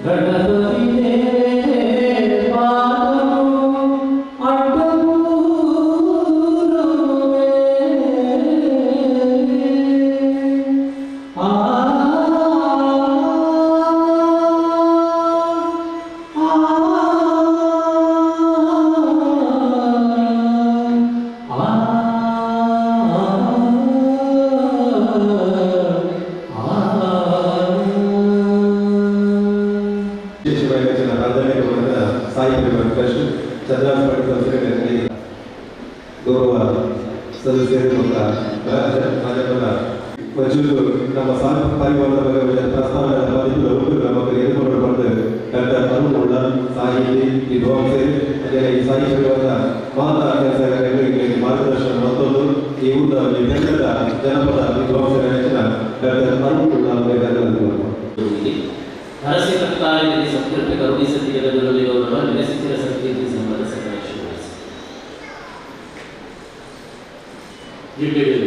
Ganapati Chandra's ಪಂಡಿತ ಗೌರವ ಸದಸ್ಯರು ಮತ್ತು ಮಂಜೂರು ನಮ್ಮ ಸಾಧು ಪರಿವಾರದ ಬಗ್ಗೆ ಪ್ರಸ್ತಾವನೆ ಮದಿಪುದ ನಮಗೆ ಎದುರುಕೊಂಡು ಬಂದು ಡಾಕ್ಟರ್ ಅರುಣ್ ಉಳ್ಳ ಸಾಹಿತಿ ವಿದ್ವಾಂಸರು ಅದೇ ಈ ಸಾಯಿ ಪರಿವಾರದ ಮಾತಾ ಕೆಲಸಗಾರರಿಗೆ ಮಾರ್ಗದರ್ಶನ ಮತ್ತೊಂದು ಈ ಊರಿನ ಬೆಂಗದ ಜನಪದ ವಿದ್ವಾಂಸರ ನೆಚ್ಚಿನ ಡಾಕ್ಟರ್ ಅರುಣ್ ಉಳ್ಳ ಅವರಿಗೆ. ಹರಸಿ ತತ್ಕಾಲದಲ್ಲಿ ಸತ್ಕೃಪೆ ಕರುಣಿಸತಿ ಜಗದಲ್ಲಿ ಗೌರವ ನೆಲೆಸಿದ ಸತ್ಕೀರ್ತಿ ಸಂಪದ ಸಕಲ ಜಿಡ್ಡೆಡು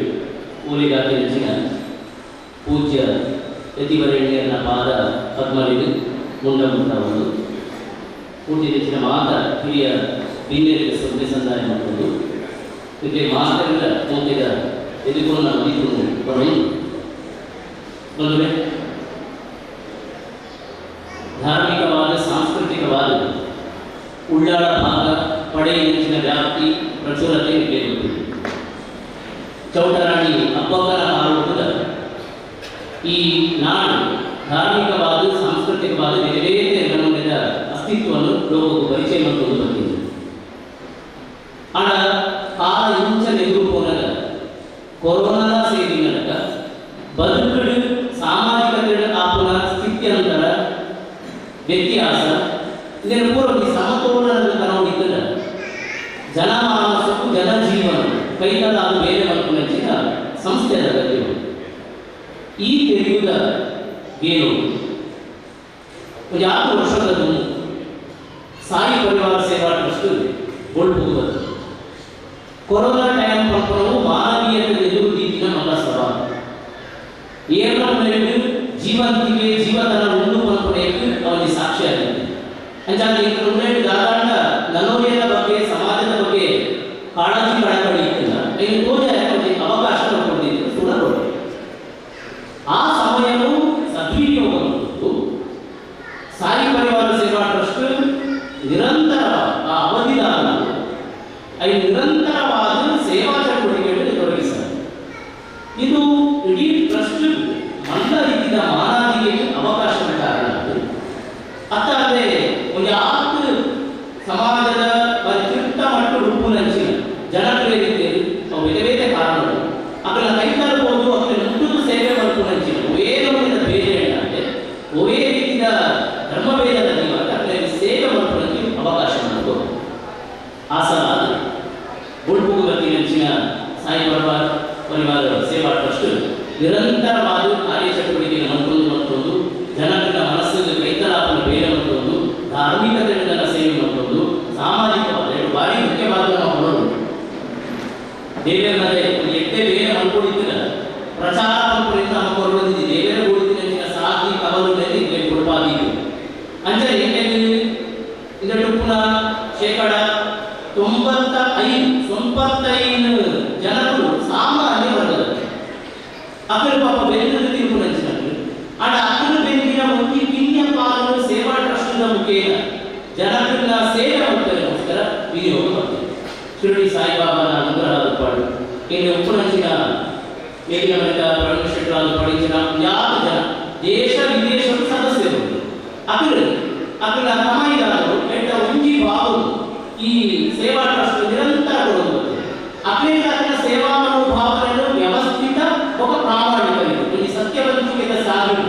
ಓಲಿಗಾತಿ ನೆಚ್ಚಿನ ಪೂಜ್ಯ ಯತಿವರೇಣ್ಯನ ಪಾದ ಪದ್ಮಲಿಗೆ ಮುಂಡ ಒಂದು ಪೂಜ್ಯ ನೆಚ್ಚಿನ ಮಾತ ಹಿರಿಯ ಬಿನ್ನೆರಿಗೆ ಸೊನ್ನೆ ಸಂದಾಯ ಮಾಡಿಕೊಂಡು ಇದಕ್ಕೆ ಮಾತೆಲ್ಲ ಮೋತಿದ ಎದುಕೊಂಡ ಮದಿತು ಬರೋದು. ಬಂಧುಗಳೇ, ಧಾರ್ಮಿಕವಾದ ಸಾಂಸ್ಕೃತಿಕವಾದ ಉಳ್ಳಾಳ ಭಾಗ ಪಡೆಯಿನ ವ್ಯಾಪ್ತಿ ಪ್ರಚುರತೆ ಬೇಕು. ಚೌಟರಾಣಿ ಅಬ್ಬಕ್ಕನ ಆರೋಪದ ಈ ನಾಡು ಧಾರ್ಮಿಕವಾದ ಸಾಂಸ್ಕೃತಿಕವಾದ ಬೇರೆ ಬೇರೆ ನಮೂನೆಯ ಅಸ್ತಿತ್ವವನ್ನು ಲೋಕಕ್ಕೆ ಪರಿಚಯ ಮಾಡಿಕೊಂಡು ಬಂದಿದೆ. ಆಡ ಕಾಲ ಇಂಚ ಎದುರು ಹೋದಾಗ ಕೊರೋನಾದ ಸೇರಿ ನಡಕ ಬದುಕಡು ಸಾಮಾಜಿಕತೆ ಆಪುನ ಸ್ಥಿತ್ಯಂತರ ವ್ಯತ್ಯಾಸ ಇದನ್ನು ಪೂರ್ವ ಸಮತೋಲನದ ಕನವಡಿದ್ದಲ್ಲ ಜನಮಾನಸಕ್ಕೂ ಜನಜೀವನ ಕೈತದ ಅದು ಬೇರೆ ಮಲ್ಪುನಂಚಿನ ಸಂಸ್ಥೆಯ ಅಗತ್ಯ. ಈ ತೆರೆಯುವುದ ಏನು ಒಂದು 6 ವರ್ಷದ ಸಾಯಿ ಪರಿವಾರ ಸೇವಾ ಟ್ರಸ್ಟ್ ಬೊಳ್ಪು ಕೊರೋನಾ ಟೈಮ್ ಪಂಪನವು ಮಾನವೀಯತೆ ಎದುರು ರೀತಿಯ ಮಲ್ಲ ಸವಾಲು. ಏನ ಜೀವಂತಿಗೆ ಜೀವತನ ಉಂಡು ಪಂಪನೆಗೆ ಅವನಿಗೆ ಸಾಕ್ಷಿಯಾಗಿದೆ. ಅಂಚಾದ ದಾದಾಂಡ ನಲೋರಿಯದ ಬಗ್ಗೆ ಸಮಾಜದ ಬಗ್ಗೆ ಕಾಳಜಿ ಕಳಕಳಿ ಇತ್ತಿಲ್ಲ. ಇನ್ನು ತೋಜ ಅವಕಾಶ ಕೊಟ್ಟಿದ್ದು ಸುಡ ಕೊಡಿ ಆ ಸಮಯವು ಸದ್ವಿನಿಯೋಗ ಮಾಡಿದ್ದು ಸಾಯಿ ಪರಿವಾರ ಸೇವಾ ಟ್ರಸ್ಟ್ ನಿರಂತರ ಆ ಅವಧಿದಾನ I ನಿರಂತರವಾದ ಸೇವಾ ಚಟುವಟಿಕೆಗಳನ್ನು ತೊಡಗಿಸ ಇದು ಇಡೀ ಟ್ರಸ್ಟ್ ಮಂದ ರೀತಿಯ ಮಾನಾದಿಗೆ ಅವಕಾಶ ಕಾರಣ. ಅತ್ತಾದರೆ ಒಂದು ಆತ್ತು ಸಮಾಜದ ಚಿಟ್ಟ ಮಟ್ಟ ಉಪ್ಪುನಂಚಿನ ಜನಪ್ರಿಯತೆ ಅವು ಬೇರೆ ಬೇರೆ ಕಾರಣಗಳು ಅಕಲ ಕೈತರಬಹುದು ಅಕಲ ಮುಟ್ಟುದು ಸೇವೆ ಮಲ್ಪುನಂಚಿನ ಒವೇ ನಮೂನೆದ ಬೇರೆ ಅಂದರೆ ಒವೇ ರೀತಿಯ ಧರ್ಮಭೇದದ ಇವಾಗ ಅಕಲ ಸೇವೆ ಮಲ್ಪುನಂಚಿ ಅವಕಾಶ ಮಾಡಬಹುದು. ಆ ಸಲ ಬೊಳ್ಪುಗು ಬತ್ತಿನಂಚಿನ ಸಾಯಿ ಪರಿವಾರ ಸೇವಾ ಟ್ರಸ್ಟ್ ನಿರಂತರವಾದ ಕಾರ್ಯಚಟುವಟಿಕೆ ಮತ್ತೊಂದು ಮತ್ತೊಂದು ಜನರ ಮನಸ್ಸಿಗೆ ಕೈತಲಾಪನ ಬೇರೆ ಮತ್ತೊಂದು ಧಾರ್ಮಿಕತೆಗಳ ಸೇವೆ ಮತ್ತೊಂದು ಸಾಮಾಜಿಕವಾದ ಎರಡು ಭಾರಿ ಮುಖ್ಯವಾದ ನಾವು ಹೊರಡು ದೇವರ ಒಂದು ಎಟ್ಟೆ ಬೇರೆ ಮಲ್ಕೊಂಡಿದ್ದಿಲ್ಲ ಪ್ರಚಾರ ಮಲ್ಕೊಂಡಿದ್ದ ನಮ್ಮ ಹೊರಡಿದ್ದು ದೇವರ ಕೊಡಿದ್ದಿನ ಸಾಗಿ ಕವಲು ಇಲ್ಲಿ ಕೊಡಪಾದಿ ಅಂಚನೆ ಇದರ ಪುನಃ 95% ಜನರು ಸಾಮಾನ್ಯ ವರ್ಗದ ಅಕಲು ಪಾಪ ಬೆಂದ ತೀರ್ಪು ನಂಚಿನట్లు ಆಡ ಅಕಲು ಬೆಂದಿನ ಒಂದು ಕಿನ್ಯ ಪಾಲನು ಸೇವಾ ಟ್ರಸ್ಟ್ನ ಮುಖೇನ ಜನರ ಸೇವೆ ಮಾಡ್ತಾರೆ ವಿನಿಯೋಗ ಮಾಡ್ತಾರೆ. ಶಿರಡಿ ಸಾಯಿಬಾಬಾನ ಅನುಗ್ರಹ ಪಾಡು ಇನ್ನು ಉಪ್ಪುನಂಚಿನ ಮೇಲಿನ ಮನೆತ ಪ್ರವೀಣ್ ಶೆಟ್ಟರಾದ ಪಡಿಂಚಿನ ಯಾವ ಜನ ದೇಶ ವಿದೇಶದ ಸದಸ್ಯರು ಅಕಲು ಅಕಲ ಕಮಾಯಿದಾರರು ಎಟ್ಟ ಒಂಜಿ ಬಾವು ಈ ಸೇವಾ ಟ್ರಸ್ಟ್ ನಿರಂತರ ಕೊಡುವುದು ಅಕಲಿಂದ ಅಕಲ ಸೇವಾ ಮನೋಭಾವನೆಯನ್ನು ವ್ಯವಸ್ಥಿತ ఒక ಪ್ರಾಮಾಣಿಕ ಈ ಸತ್ಯವಂತಿಕೆಯ ಸಾಧನೆ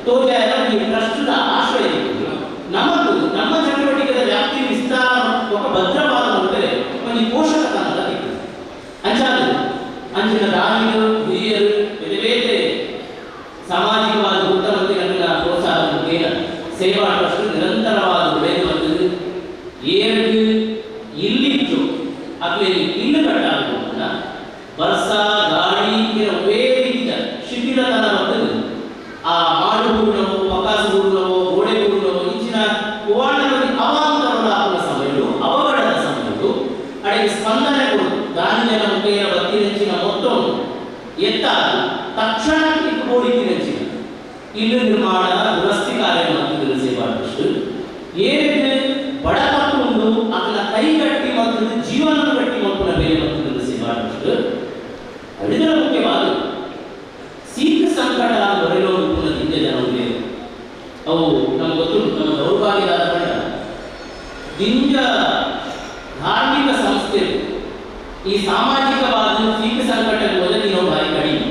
ತೋಜಾಯ ಈ ಟ್ರಸ್ಟ್ನ ಆಶ್ರಯ ನಮಗೂ ನಮ್ಮ ಚಟುವಟಿಕೆಯ ವ್ಯಾಪ್ತಿ ವಿಸ್ತಾರ ఒక ಭದ್ರವಾದ ಅಂದರೆ ಒಂದು ಪೋಷಕತನದ ಅಂಚಾದ ಅಂಚಿನ ದಾನಿಗಳು ಹಿರಿಯರು ಬೇರೆ ಬೇರೆ ಸಾಮಾಜಿಕವಾದ ಉತ್ತಮತೆಗಳ ಪ್ರೋತ್ಸಾಹ ಮುಖೇನ ಸೇವಾ ಟ್ರಸ್ಟ್ ನಿರಂತರವಾದ ಬೆಳೆದು ಬಂದದ್ದು. ಏಳು ಇಲ್ಲಿತ್ತು ಅಥವಾ ಇನ್ನು ಕಟ್ಟಾಗಬಹುದನ್ನ ವರ್ಷ ಗಾಳಿ ಒವೇ ರೀತಿಯ ಶಿಥಿಲತನ ಬರ್ತದೆ. ಆ ಮಾಡು ಗೂಡುನವೋ ಪಕಾಸು ಗೂಡುನವೋ ಗೋಡೆ ಗೂಡುನವೋ ಇಂಚಿನ ಕೋಣದಲ್ಲಿ ಅವಾಂತರವಾದ ಸಮಯಗಳು ಅವಘಡದ ಸಮಯಗಳು ಅಡೆಗೆ ಸ್ಪಂದನೆ ಕೊಡು ಧಾನ್ಯನ ಮುಖೇನ ಬತ್ತಿನಂಚಿನ ಮೊತ್ತ ಎತ್ತ ತಕ್ಷಣ ಕೋಡಿತಿನಂಚಿನ ಇಲ್ಲು ನಿರ್ಮಾಣ ದುರಸ್ತಿ ಕಾರ್ಯ ಮಾಡ್ತಿದ್ದರು ಸೇವಾ ಟ್ರಸ್ಟ್. ಏನಿದೆ ಬಡಪಟ್ಟು ಉಂಡು ಅದನ್ನ ಕೈಗಟ್ಟಿ ಮತ್ತು ಜೀವನ ಗಟ್ಟಿ ಮಕ್ಕಳ ಬೇರೆ ಮತ್ತು ಸೇವಾ ಟ್ರಸ್ಟ್. ಇದರ ಮುಖ್ಯವಾದ ಸೀತ ಸಂಕಟ ಬರೆಯೋದು ಪುನಃ ಹಿಂದೆ ಜನ ಅವು ನಮ್ಗೆ ಗೊತ್ತು. ನಮ್ಮ ದೌರ್ಭಾಗ್ಯದ ದಿಂಜ ಈ ಸಾಮಾಜಿಕವಾದ ಸೀಕ ಸಂಕಟಕ್ಕೆ ಒದಗಿನೋ ಬಾರಿ ಕಡಿಮೆ.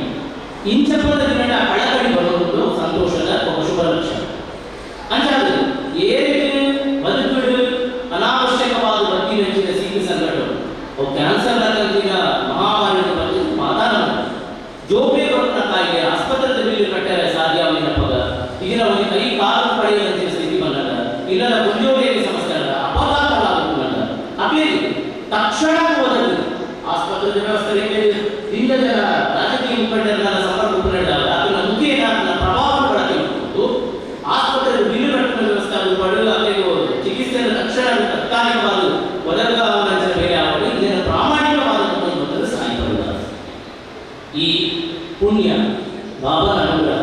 ಇಂಚಪದ ದಿನದ ಕಳಕಳಿ ಬರೋದು ಸಂತೋಷದ ಒಬ್ಬ ಶುಭ ಲಕ್ಷಣ. ಅಂಚಾದ ಏರಿಕೆ ಬದುಕುಡು ಅನಾವಶ್ಯಕವಾದ ಬತ್ತಿನಂಚಿನ ಸೀಕ ಸಂಕಟ ಕ್ಯಾನ್ಸರ್ ದಿನ ಮಹಾಮಾರಿಯ ಬಗ್ಗೆ ಮಾತಾಡ ಜೋಪೆ ಬರೋಣ ಕಾಯಿಲೆ ಆಸ್ಪತ್ರೆದ ಬಿಲ್ಲು ಕಟ್ಟರೆ ಸಾಧ್ಯವಾಗಿನ ಪದ ಇದರ ಒಂದು ಕೈ ಕಾಲು ಪಡೆಯುವಂತಹ ಸ್ಥಿತಿ ಬಂದಾಗ ಇಲ್ಲದ ಉದ್ಯೋಗಿಯ ಸಮಸ್ಯೆ ಅಲ್ಲ ಅಪಘಾತವಾಗುವುದಲ್ಲ ಅದೇ ತಕ್ಷಣ ಓದಲು ಆಸ್ಪತ್ರೆ ವ್ಯವಸ್ಥೆ ಹಿಂದ ಜನ ರಾಜಕೀಯ ಮುಖಂಡರನ್ನ ಸಂಪರ್ಕ ಮುಖಂಡರಲ್ಲ ಅದನ್ನ ಮುಖೇನ ಪ್ರಭಾವ ಪಡೆದುಕೊಂಡು ಆಸ್ಪತ್ರೆ ಬಿಲ್ಲು ಕಟ್ಟುವ ವ್ಯವಸ್ಥೆ ಪಡೆದು ಅದೇ ಚಿಕಿತ್ಸೆಯನ್ನು ತಕ್ಷಣ ತಾತ್ಕಾಲಿಕವಾದ ಒದಗಾವಣೆ ಬೇರೆ ಆಗುವುದು ಇದನ್ನು ಪ್ರಾಮಾಣಿಕವಾದ ಸಹಾಯ ಮಾಡುತ್ತಾರೆ. ಈ ಪುಣ್ಯ ಬಾಬಾ ಅನುಗ್ರಹ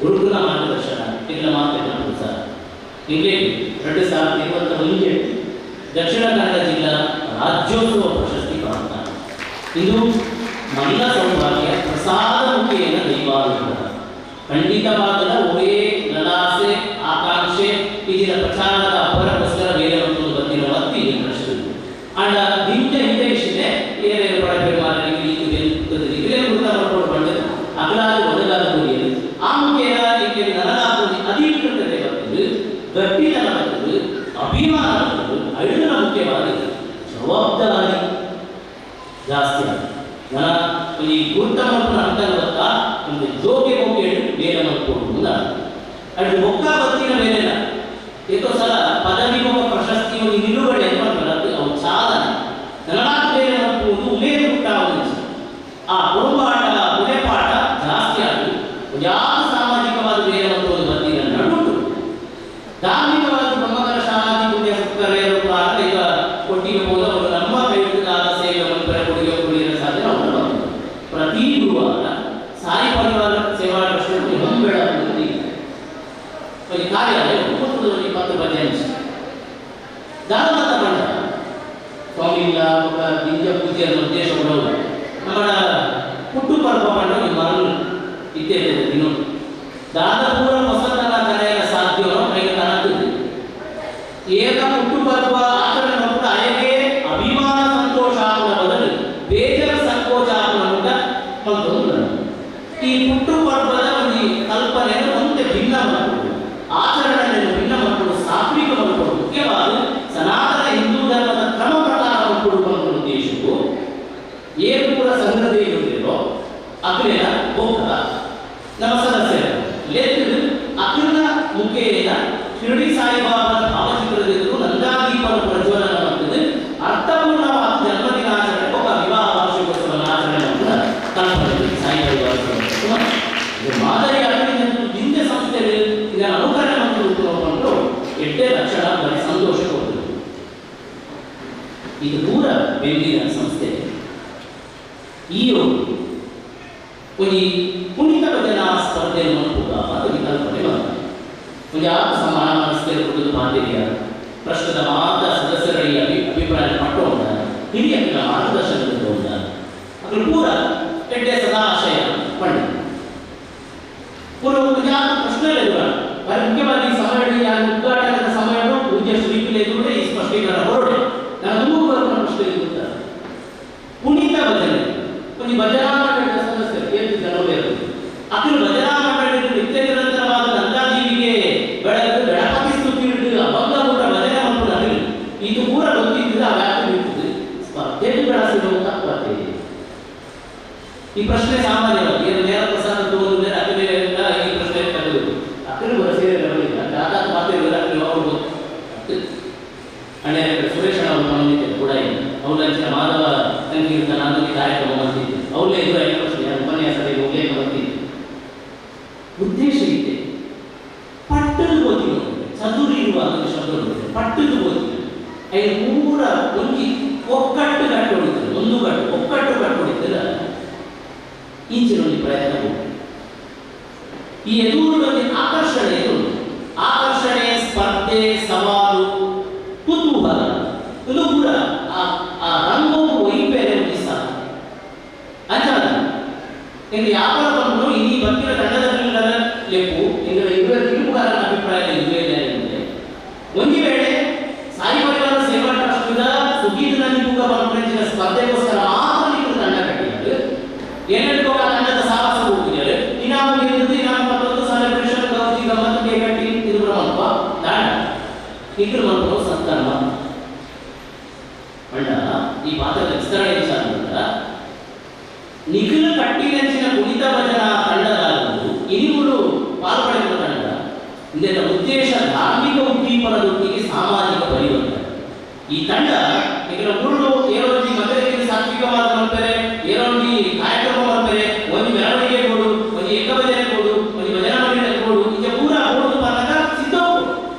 ಗುರುಕುಲ ಮಾರ್ಗದರ್ಶನ ಇಲ್ಲ ಮಾತನ್ನು ಸಹ ಇಲ್ಲಿ 2021 ದಕ್ಷಿಣ ಕನ್ನಡ ಜಿಲ್ಲಾ ರಾಜ್ಯೋತ್ಸವ ಪ್ರಶಸ್ತಿ ಪ್ರಾಪ್ತ. ಇದು ಮಲ್ಲ ಸೌಭಾಗ್ಯ ಪ್ರಸಾದ ಮುಖೇನ ದೈವಾನುಗ್ರಹ. ಖಂಡಿತವಾದ ಒರೇ ಲಲಾಸೆ ಆಕಾಂಕ್ಷೆ ಇದರ ಪ್ರಚಾರದ ಅಪರಕ್ಕೋಸ್ಕರ ಬೇರೆ ಒಂದು ಬಂದಿನ ಒತ್ತಿ ಪ್ರಶ್ನೆ ಅಂಡ ಹಿಂದೆ ಹಿಂದೆ ಇಷ್ಟಿದೆ ಏನೇನು ಪಡಬೇಕು ಬಂದು ಅಗಲಾದ ಒದಗಾದ ಗುರಿಯಲ್ಲಿ ಆ ಮುಖೇನ ಇಲ್ಲಿ ನನಗಾದ ಅಧಿಕೃತತೆ ಬರ್ತದೆ, ಗಟ್ಟಿತನ ಬರ್ತದೆ, ಅಭಿಮಾನ ಬರ್ತದೆ. ಐದನ ಮುಖ್ಯವಾದ ಜವಾಬ್ದಾರಿ ಜಾಸ್ತಿ ಆಗುತ್ತೆ. ನನ್ನ ಈ ಗುರುತಮಪ್ಪನ ಅರ್ಥ ಗೊತ್ತಾ ಒಂದು ಜೋಗೆ ಹೋಗಿ ಬೇರೆ ಮಾಡ್ಕೊಂಡು ಅದು ಒಕ್ಕ ಬತ್ತಿನ ಬೇರೆಲ್ಲ ಏತೋ ಸಲ ಪದವಿ ಒಬ್ಬ ಪ್ರಶಸ್ತಿ ಒಂದು ನಿಲುಗಡೆ ಅಂತ ಅವು ಸಾಧನೆ ನನಗಾದ ಬೇರೆ ಮಾಡ್ಕೊಂಡು ಉಮೇದು ಹುಟ್ಟಾവുന്ന ಆ ಹುಡುಗಾಟ ಪುಣೆಪಾಠ ಜಾಸ್ತಿ ಆಗಿ ಯಾವ ಸಾಮಾಜಿಕವಾದ ಬೇರೆ ಒಂದು ಬತ್ತಿನ ನಡುಟು ಧಾರ್ಮಿಕವಾದ ಬ್ರಹ್ಮಕರ ಶಾಲಾದಿ ಪುಣ್ಯ ಸತ್ಕರ್ಯರು ಈಗ ಒಟ್ಟಿಗೆ ಹೋದವರು ನಮ್ಮ ಕೈಗಾದ ಸೇವೆಯನ್ನು ಕೊಡುಗೆ ಕೊಡುಗೆ ಸಾಧ್ಯ ಅವರು ಪ್ರತಿ ಗುರುವಾರ ಸಾಯಿ ಪರಿವಾರ ಸೇವಾ ಟ್ರಸ್ಟ್ ಹೊಂಬೇಡ ಒಂದು ಕಾರ್ಯಾಲಯ 9 ಬಜೆ ದಾನಮಾತ ಮಂಡ ಸ್ವಾಮಿ ದಿವ್ಯ ಪೂಜೆಯನ್ನು ಉದ್ದೇಶ ಕೊಡೋದು ನಮ್ಮ ಪುಟ್ಟು ಪರ್ವ ಮಂಡ ಮರಳು ಇತ್ಯಾದಿ ದಿನ ದಾದಪೂರ ಹೊಸತನ ಕರೆಯ ಸಾಧ್ಯವೋ ಕೈಗೆ ತನದ್ದು ಏಕ ಪುಟ್ಟು ಪರ್ವ ಆಚರಣೆ ಮತ್ತು ಅಯಗೆ ಅಭಿಮಾನ ಸಂತೋಷ ಆಗುವ ಬದಲು ಬೇಜಾರ ಸಂಕೋಚ ಆಗುವ ಅಂತ ಒಂದು ಈ ಪುಟ್ಟು ಪರ್ವದ ಒಂದು ಕಲ್ಪನೆಯನ್ನು ಒಂದೇ ಭಿನ್ನ ಮಾಡಿಕೊಂಡು ಆಚರಣೆಯನ್ನು ಭಿನ್ನ ಮಾಡಿಕೊಂಡು ಸಾತ್ವಿಕ ಮಾಡಿಕೊಂಡು ಮುಖ್ಯವಾದ ಸನಾತನ ಹಿಂದೂ ಧರ್ಮದ ಕ್ರಮ ಪ್ರಕಾರ ಕೊಡುವ ಉದ್ದೇಶವು ಏನು ಕೂಡ ಸಂಗ್ರಹ ಇರುವುದಿಲ್ಲೋ ಅಕ್ರಿಯ ಹೋಗ ನಮ್ಮ ಸದಸ್ಯರು ಲೆಕ್ಕ ಅಕ್ರನ ಮುಖೇನ ಶಿರಡಿ ಸಾಯಿಬಾಬಾದ ಭಾವಚಿತ್ರದಿದ್ದರು ನಂದಾದೀಪನ ಪ್ರಜ್ವಲನ ಮಾಡ್ತದೆ ಅರ್ಥಪೂರ್ಣವಾದ ಜನ್ಮದಿನಾಚರಣೆ ಒಬ್ಬ ವಿವಾಹ ವಾರ್ಷಿಕೋತ್ಸವನ ಆಚರಣೆ ಕೂಡ ಕಲ್ಪನೆ ಸಾಯಿ ಪರಿವಾರ ಮಾದರಿಯಾಗಿ ಹಿಂದೆ ಸಂಸ್ಥೆಯಲ್ಲಿ ಇದನ್ನು ಅನುಕರಣೆ ಮಾಡಿಕೊಂಡು ಎಡ್ಡೆ ಲಕ್ಷಣ ಬರೀ ಸಂತೋಷ ಕೊಡ್ತದೆ. ಇದು ಪೂರ ಬೆಂದಿನ ಸಂಸ್ಥೆ ಈ ಒಂದು ಪುಣಿತ ಭಜನಾ ಸ್ಪರ್ಧೆಯನ್ನು ಕೂಡ ಅದು ವಿಕಲ್ಪನೆ ಬಂದ ಒಂದು ಯಾವ ಸಮಾನ ಮನಸ್ಸಿಗೆ ಕೊಡುವುದು ಮಾದರಿಯ ಪ್ರಶ್ನದ ಮಾತ್ರ ಸದಸ್ಯರಿಗೆ ಅಭಿಪ್ರಾಯ ಪಟ್ಟುಕೊಂಡ ಹಿರಿಯರ ಮಾರ್ಗದರ್ಶನ ತಗೊಂಡ ಅದ್ರ ಪೂರ ಎಡ್ಡೆ ಸದಾಶಯ ಪಂಡಿತ ಪೂರ್ವ ಯಾವ ಪ್ರಶ್ನೆ ಎದುರ ಮುಖ್ಯವಾಗಿ ಸಮಯ ಉದ್ಘಾಟನದ ಸಮಯ ಪೂಜ್ಯ ಶ್ರೀಕುಲ ಎದುರುಡೆ ಈ ಸ್ಪಷ್ಟೀಕರಣ ಹೊರಡೆ ನಾನು ತುಂಬ ಬರುವ ಪ್ರಶ್ನೆ ಎದುರುತ್ತಾರೆ. ಪುನೀತ ಭಜನೆ ಒಂದು ಭಜನಾ ಮಂಡಳಿಯ ಸದಸ್ಯರು ಏಳು ಜನರು ಇರುತ್ತದೆ ಅದ್ರ ಭಜನಾ ಮಂಡಳಿ ನಿತ್ಯ ನಿರಂತರವಾದ ನಂದಾದೇವಿಗೆ ಬೆಳಕು ಗಣಪತಿ ಸ್ತುತಿ ಹಿಡಿದು ಅಭಂಗಪುಟ ಭಜನೆ ಮಾಡ್ಕೊಂಡು ಇದು ಪೂರ ಗೊತ್ತಿದ್ದ ಆ ವ್ಯಾಪ್ತಿ ಇರ್ತದೆ ಸ್ಪರ್ಧೆಗಳ ಸಿಗುವಂತ ಈ ಪ್ರಶ್ನೆ ಸಾಮಾನ್ಯವಾಗಿ ಏನು ನೇರ ಪ್ರಸಾದ ತಗೊಂಡ್ರೆ ಅಕ್ಕರೆ ಈ ಪ್ರಶ್ನೆ ತಗೊಳ್ಳುದು ಅಕ್ಕರೆ ಬರ ಸೇರೆ ಬರಲಿಲ್ಲ ದಾದಾ ಮಾತಿರೋದು ಅಕ್ಕರೆ ಅವರು ಅಣ್ಣ ಸುರೇಶ್ ಅವರು ಬಂದಿದ್ದೆ ಕೂಡ ಇಲ್ಲ ಅವ್ರ ಅಂಚಿನ ಮಾಧವ ಸಂಕೀರ್ತನ ಅನ್ನೋದು ಕಾರ್ಯಕ್ರಮ ಬಂದಿದ್ದೆ ಅವ್ರಲ್ಲೇ ಎದುರು ಐದು ವರ್ಷ ಉಪನ್ಯಾಸದಲ್ಲಿ ಉಲ್ಲೇಖ ಬಂದಿದ್ದೆ. ಉದ್ದೇಶ ಇದೆ ಪಟ್ಟದ ಓದಿನ ಚದುರಿ ಇರುವ ಅನ್ನೋ ಶಬ್ದ ಪಟ್ಟದ ಓದಿನ ಐದು ಮೂರ ಒಂಜಿ ಒಕ್ಕಟ್ಟು ಕಟ್ಟೊಡಿದ್ರು ಒಂದು ಗಟ್ಟು ಒಕ್ಕಟ್ಟು ಕಟ್ಟೊಡಿದ್ದಲ್ಲ ಇಂಚಿನ ಒಂದು ಪ್ರಯತ್ನ ಈ ಎದುರುಗಳಲ್ಲಿ ಆಕರ್ಷಣೆ ಆಕರ್ಷಣೆ ಸ್ಪರ್ಧೆ ಸವಾಲು ಕುತೂಹಲ ಇದು ಕೂಡ ಆ ರಂಗವು ಒಯ್ಬೇರೆ ಒಂದು ಅಂಚಾದ ಎಂದು ವ್ಯಾಪಾರ ಬಂದು ಈ ಬತ್ತಿನ ತಂಡದಲ್ಲಿ ಲೆಪ್ಪು ಎಂದರೆ ಇವರ ತೀರ್ಪುಗಾರನ ಅಭಿಪ್ರಾಯ ಇದುವೇ ಅಂದರೆ ಒಂದು ವೇಳೆ ಸಾಯಿ ಪರಿವಾರ ಸೇವಾ ಟ್ರಸ್ಟಿನ ಸುಗೀತನ ನಿಮಗ ಬಂದ ಸ್ಪರ್ಧೆಗೋಸ್ಕರ ಮಾತ್ರ ಏನೆಂಟು ತಂಡದ ಸಾಹಸ ಹೋಗಿದ್ದಾರೆ ಇನಾಮ ಗೆದ್ದು ಇನಾಮ ಪತ್ತೊಂದು ಸೆಲೆಬ್ರೇಷನ್ ಗೌಜಿ ಗಮ್ಮತ್ತು ಕೇಕ್ ಕಟ್ಟಿಂಗ್ ಇದು ಮಲ್ಪ ದಾಂಡ ಇದ್ರ ಮಲ್ಪ ಸತ್ಕರ್ಮ ಪಂಡ ಈ ಪಾತ್ರದ ವಿಸ್ತರಣೆ ವಿಚಾರ ನಿಖಿಲ ಕಟ್ಟಿನಂಚಿನ ಕುಣಿತ ಭಜನಾ ತಂಡದಾಗುವುದು ಇನಿಗಳು ಪಾಲ್ಪಡೆಯುವ ತಂಡ. ಇದರ ಉದ್ದೇಶ ಧಾರ್ಮಿಕ ಉದ್ದೀಪನದೊಟ್ಟಿಗೆ ಸಾಮಾಜಿಕ ಪರಿವರ್ತನೆ. ಈ ತಂಡ ಇದರ ಊರು ಏರೋಂಜಿ ಮದುವೆಗೆ ಸಾತ್ವಿಕವಾದ ಮಾಡ್ತಾರೆ, ಏರೋಂಜಿ ಕಾರ್ಯಕ್ರಮ ಮಾಡ್ತಾರೆ, ಒಂದು ಮೆರವಣಿಗೆ ಕೊಡು, ಒಂದು ಏಕಭಜನೆ ಕೊಡು, ಒಂದು ಭಜನಾ ಮಂಡಳಿ ಕೊಡು, ಇಂಚ ಪೂರ ಕೊಡು ಪಾನಕ ಸಿದ್ಧೋಗು.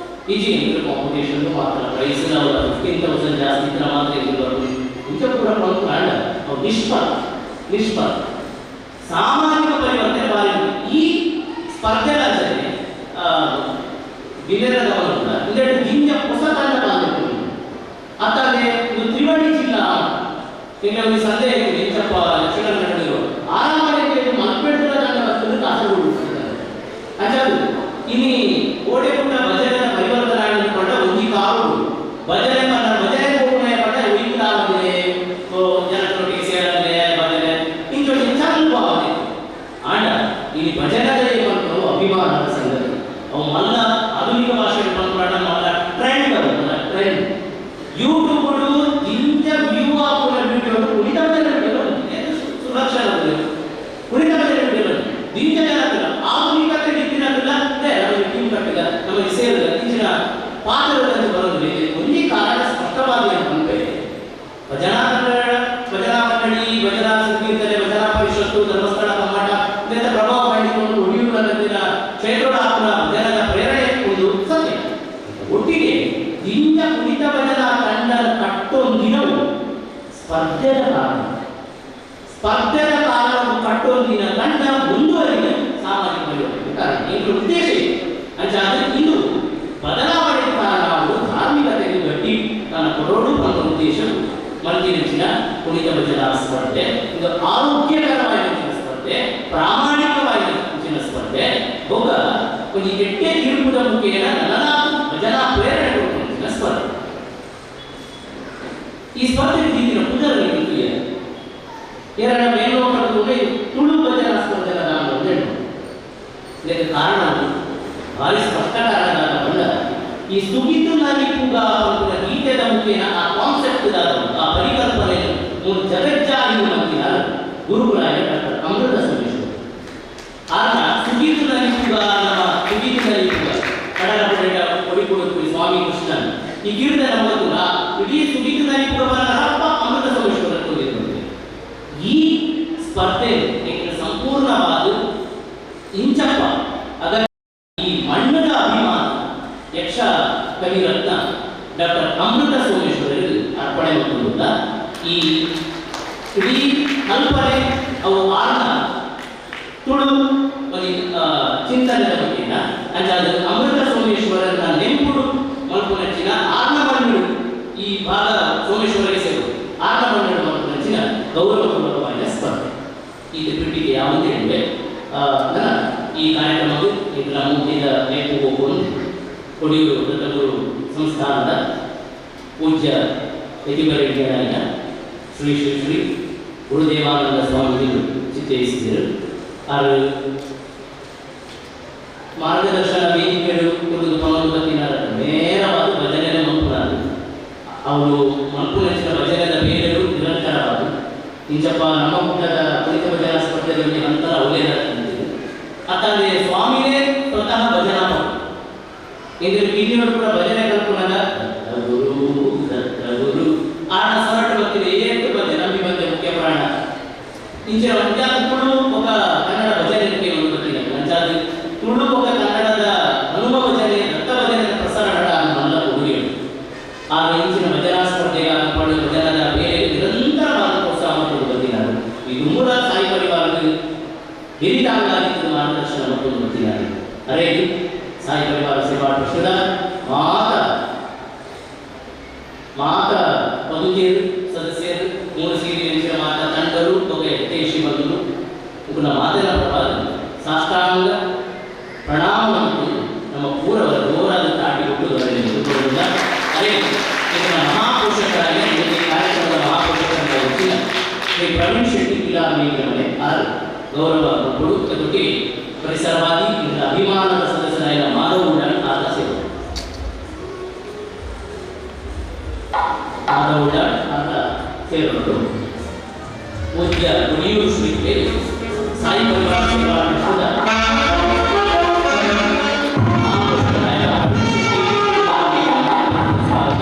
ಈಜಿ ಕಾಂಪಿಟೇಷನ್ ಮಾತ್ರ ಪ್ರೈಸ್ ನಾವು 15,000 ಜಾಸ್ತಿ ಇದ್ರೆ ಮಾತ್ರ ಇದು ಬರೋದು. ಇಂಚ ಪೂರ ಒಂದು ಕಾರಣ ಅವು ನಿಷ್ಫಲ ನಿಷ್ಫಲ ಸಾಮಾಜಿಕ ಪರಿವರ್ತನೆ ಬಾರಿ. ಈ ಸ್ಪರ್ಧೆ ರಾಜ್ಯದಲ್ಲಿ ವಿನಯದ ಗಮನ ಇದೆರಡು ಜಿಂಜ ಹೊಸ ತಂಡ ಬಂದಿತ್ತು. ಅತ್ತಾನೆ ಇದು ತ್ರಿವಳಿ ಜಿಲ್ಲಾ ಒಂದು ಸಂದೇಹ ಇದೆ, ಇಂಚಪ್ಪ ದಕ್ಷಿಣ ಕನ್ನಡದವರು ಆರಾಮನೆ ಮಲ್ಪೆಡ್ದ ತಂಡ ಬರ್ತದೆ ಕಾಸರಗೋಡು. ಅಂಚಾದು ಇನಿ ಓಡೆಪುಟ್ಟ ಭಜನೆ ಪರಿವರ್ತನೆ ಪಂಡ ಒಂಜಿ ಕಾರು ಭಜನೆ ಪಂಡ ಭಜನೆ ಹೋಗುಣ ಪಂಡ ಒಯ್ಯುತ್ತಾಗಿದೆ ಜನರೊಟ್ಟಿಗೆ ಸೇರಲೆ ಭಜನೆ ಇಂಚೊಂಜಿ ಚಾಲು ಆಗಿದೆ. ಆಂಡ ಇಲ್ಲಿ ಭಜನೆದ ಪಂಪುನವು ಅಭಿಮಾನದ ಸಂಗತಿ. ಅವು ಮಲ್ಲ ಆಧುನಿಕ ಭಾಷೆಯಲ್ಲಿ ಪಂಪುನಾಟ ಮಲ್ಲ ಟ್ರೆಂಡ್, ಅವು ಮಲ್ಲ ಟ್ರೆಂಡ್. ಯೂಟ್ಯೂಬ್ ದಿಂಜ ವ್ಯೂ ಆಪುನ ವಿಡಿಯೋ ಕುಣಿತ ಭಜನೆ ವಿಡಿಯೋ ಸುರಕ್ಷಾ ಕುಣಿತ ಭಜನೆ ವಿಡಿಯೋ ದಿಂಜ ಜನಕಲ್ಲ ಆಧುನಿಕತೆ ಇದ್ದಿನಲ್ಲ ನಮಗೆ ಟೀಮ್ ಕಟ್ಟಿದ ನಮಗೆ ಸೇರಿದ ಇಂಚಿನ ಪಾತ್ರದಂತೆ ಬರೋದು ಒಂದೇ ಕಾರಣ ಸ್ಪಷ್ಟವಾಗಿ ಪಂಪೆ ಭಜನಾ ಭಜನಾ ಮಂಡಳಿ, ಭಜನಾ ಸಂಕೀರ್ತನೆ, ಭಜನಾ ಪರಿಷತ್ತು, ಧರ್ಮಸ್ಥಳ ಕಮ್ಮಟ ಇದರಿಂದ ಪ್ರಭಾವ ಕಂಡುಕೊಂಡು ಒಡಿಯೂರಿನ ಕ್ಷೇತ್ರದ ಆತ್ಮನ ಭಜನದ ಪ್ರೇರಣೆ ಒಂದು ಸತ್ಯ. ಒಟ್ಟಿಗೆ ದಿಂಜ ಕುಣಿತ ಭಜನಾ ತಂಡ ಕಟ್ಟೊಂದಿನವು ಸ್ಪರ್ಧೆಯ ಕಾರಣ, ಸ್ಪರ್ಧೆಯ ಕಾರಣವು ಕಟ್ಟೊಂದಿನ ತಂಡ ಮುಂದುವರಿದ ಸಾಮಾಜಿಕ ಪರಿವರ್ತನೆ ಕಾರಣ. ಇದರ ಉದ್ದೇಶ ಅಂಚಾದ್ರೆ ಇದು ಬದಲಾವಣೆ ಕಾರಣವಾಗುವುದು ಧಾರ್ಮಿಕತೆಗೆ ಗಟ್ಟಿ ತನ್ನ ಕೊಡೋಡು ಅನ್ನೋ ಉದ್ದೇಶ ಮಲ್ತಿನಂಚಿನ ಕುಣಿತ ಭಜನಾ ಸ್ಪರ್ಧೆ. ಇದು ಆರೋಗ್ಯಕರವಾದ ಸ್ಪರ್ಧೆ, ಪ್ರಾಮಾಣಿಕವಾದ ಸ್ಪರ್ಧೆ. ಒಬ್ಬ ಒಂದು ಎಟ್ಟೆ ತೀರ್ಪುದ ಮುಖೇನ ನನನಾತು ಭಜನಾ ಪ್ರೇರಣೆ ಕೊಡುವಂತಿನ ಸ್ಪರ್ಧೆ. ಈ ಸ್ಪರ್ಧೆ ಹಿಂದಿನ ಪುನರ್ನಿರ್ಮಿತ ಎರಡ ಮೇಲೋಕದ ತುಳು ಭಜನಾ ಸ್ಪರ್ಧೆ ನಾನು ಹೇಳು. ಇದಕ್ಕೆ ಕಾರಣ ಭಾರಿ ಸ್ಪಷ್ಟ ಕಾರಣ ಬಂದ ಈ ಸುಗಿತು ನಲಿಪುಗ ಗೀತೆದ ಮುಖೇನ ಆ ಕಾನ್ಸೆಪ್ಟ್ ಆ ಪರಿಕಲ್ಪನೆ ಮೂರು ಜಗಜ್ಜಾರಿ ಮಂತಿನ ಗುರುಗಳಾಯ ಡಾಕ್ಟರ್ ಅಮೃತ ಸೋಮೇಶ್ವರ. ಆಗ ಸುಗೀತು ನಲಿಪುಗ ನಮ್ಮ ಸುಗೀತು ನಲಿಪುಗ ಕಡಲ ಕೊಡಿಕೊಡುತ್ತೀವಿ ಸ್ವಾಮಿ ಕೃಷ್ಣನ್ ಈ ಕೀರ್ತನ ಮೊದಲ ಇಡೀ ಸುಗೀತು ನಲಿಪುಗವನ್ನ ರಪ್ಪ ಅಮೃತ ಸೋಮೇಶ್ವರ ಹೋಗಿದ್ದಂತೆ. ಈ ಸ್ಪರ್ಧೆ ಸಂಪೂರ್ಣವಾದ ಇಂಚಪ್ಪ ಅದರ ಈ ಮಣ್ಣದ ಅಭಿಮಾನ ಯಕ್ಷ ಕವಿರತ್ನ ಡಾಕ್ಟರ್ ಅಮೃತ ಸೋಮೇಶ್ವರರಿಗೆ ಅರ್ಪಣೆ ಮಾಡಿಕೊಂಡಿದ್ದ ಈ ಇಡೀ ಕಲ್ಪನೆ ಅವು ಆರ್ನ ತುಳು ಒಂದು ಚಿಂತನೆಯ ಬಗ್ಗೆನ ಅಂಚಾದ ಅಮೃತ ಸೋಮೇಶ್ವರನ ನೆಂಪುಡು ಮಲ್ಪುನಂಚಿನ ಆರ್ನ ಮಣ್ಣು ಈ ಭಾಗ ಸೋಮೇಶ್ವರಿಗೆ ಸೇರು ಆರ್ನ ಮಣ್ಣು ಮಲ್ಪುನಂಚಿನ ಗೌರವಪೂರ್ವಕವಾದ ಸ್ಪರ್ಧೆ. ಈ ಪೀಠಿಗೆ ಯಾವುದೇ ಹೇಳಿವೆ ಈ ಕಾರ್ಯಕ್ರಮಕ್ಕೆ ಇದರ ಮುಗಿದ ನೇಪು ಹೋಗುವುದು ಕೊಡಿಯೂರು ದತ್ತಗುರು ಸಂಸ್ಥಾನದ ಪೂಜ್ಯ ಯತಿವರೆಡ್ಡಿಯರಾದ ಶ್ರೀ ಶ್ರೀ ಶ್ರೀ ಗುರುದೇವಾನಂದ ಸ್ವಾಮೀಜಿಗಳು ಚಿತ್ತೈಸಿದರು. ಆರು ಮಾರ್ಗದರ್ಶನ ವೇದಿಕೆಗಳು ಒಂದು ಪನೊಂಬತ್ತಿನ ನೇರವಾದ ಭಜನೆ ಮಲ್ಪುನಾರು ಅವರು ಮಲ್ಪುನಂಚಿನ ಭಜನೆದ ಬೇರೆಯು ನಿರಂತರವಾದ ಇಂಚಪ್ಪ ನಮ್ಮ ಕೂಟದ ಕುಣಿತ ಭಜನಾ ಸ್ಪರ್ಧೆಯಲ್ಲಿ ಅಂತರ ಒಳ್ಳೆಯದ ಅತ್ತಂದ್ರೆ ಸ್ವಾಮಿನೇ ಸ್ವತಃ ಭಜನಾ ಇಂದ್ರ ಬೀದಿಯವರು ಕೂಡ ಭಜನೆ ಕಲ್ಪುನಗ ಗುರು ದತ್ತ ಗುರು ಆನ ಸೊರಟು ಬರ್ತಿದೆ ಏಟು ಬಂದೆ ನಂಬಿ ಬಂದೆ ಮುಖ್ಯ ಪ್ರಾಣ ಇಂಚಿನ ತುಳು ఒక ಕನ್ನಡ ಭಜನೆ ಒಂದು ಬರ್ತಿದೆ ಅಂಚಾದ ತುಳು ఒక ಕನ್ನಡದ ಅನುಭವ ಭಜನೆ ದತ್ತ ಭಜನೆ ಪ್ರಸಾರ ಮಲ್ಲ ಕೊಡುಗೆಗಳು. ಆಗ ಇಂಚಿನ ಭಜನಾ ಸ್ಪರ್ಧೆಯ ಪಡೆದ ಭಜನದ ಬೇರೆ ನಿರಂತರವಾದ ಪ್ರೋತ್ಸಾಹ ಕೊಟ್ಟು ಬಂದಿದ್ದಾರೆ. ಈ ಮೂಲ ಸಾಯಿ ಪರಿವಾರದ ಹಿರಿದಾಂಗಾಗಿತ್ತು ಮಾರ್ಗದರ್ಶನ ಮತ್ತು ಬಂದಿದ್ದಾರೆ. ಅರೇ ಸಾಯಿ ಪರಿವಾರ ಸೇವಾ ಟ್ರಸ್ಟ್ದ ಮಾತ ಮಾತ ಪದುತಿಯರು ಸದಸ್ಯರು ಮೂರು ಸೀರಿಯಂಚಿನ ಮಾತ ತಂಡರು ಒಗೆ ಹಿತೈಷಿ ಬಂಧುಗಳು ಉಗುನ ಮಾತಿನ ಪ್ರಪಾದ ಸಾಷ್ಟಾಂಗ ಪ್ರಣಾಮವನ್ನು ನಮ್ಮ ಪೂರ್ವರ ಜೋರಾದ ತಾಟಿ ಹುಟ್ಟುವುದರಿಂದ ಅದೇ ಇದರ ಮಹಾಪೋಷಕರಾಗಿ ಈ ಕಾರ್ಯಕ್ರಮದ ಮಹಾಪೋಷಕರಾಗಿ ಶ್ರೀ ಪ್ರವೀಣ್ ಶೆಟ್ಟಿ ಕಿಲಾರ್ ಮನೆ ಆರು ಗೌರವ ಕೊಡುತ್ತೊಟ್ಟಿಗೆ ಪರಿಸರವಾದಿ ಇದರ ಅಭಿಮಾನದ ಸದಸ್ಯರಾದ ಮಾಧವ ಉಡಾಳ್ ಆತ ಸೇವೆ ಮಾಧವ ಉಡಾಳ್ ಆತ ಸೇರಲು ಪೂಜ್ಯ ಗುಡಿಯೂರು ಶ್ರೀ ಸಾಯಿ ಪರಿವಾರ ಸೇವಾ ಟ್ರಸ್ಟ್ದ ಸ್ವಾಗತ.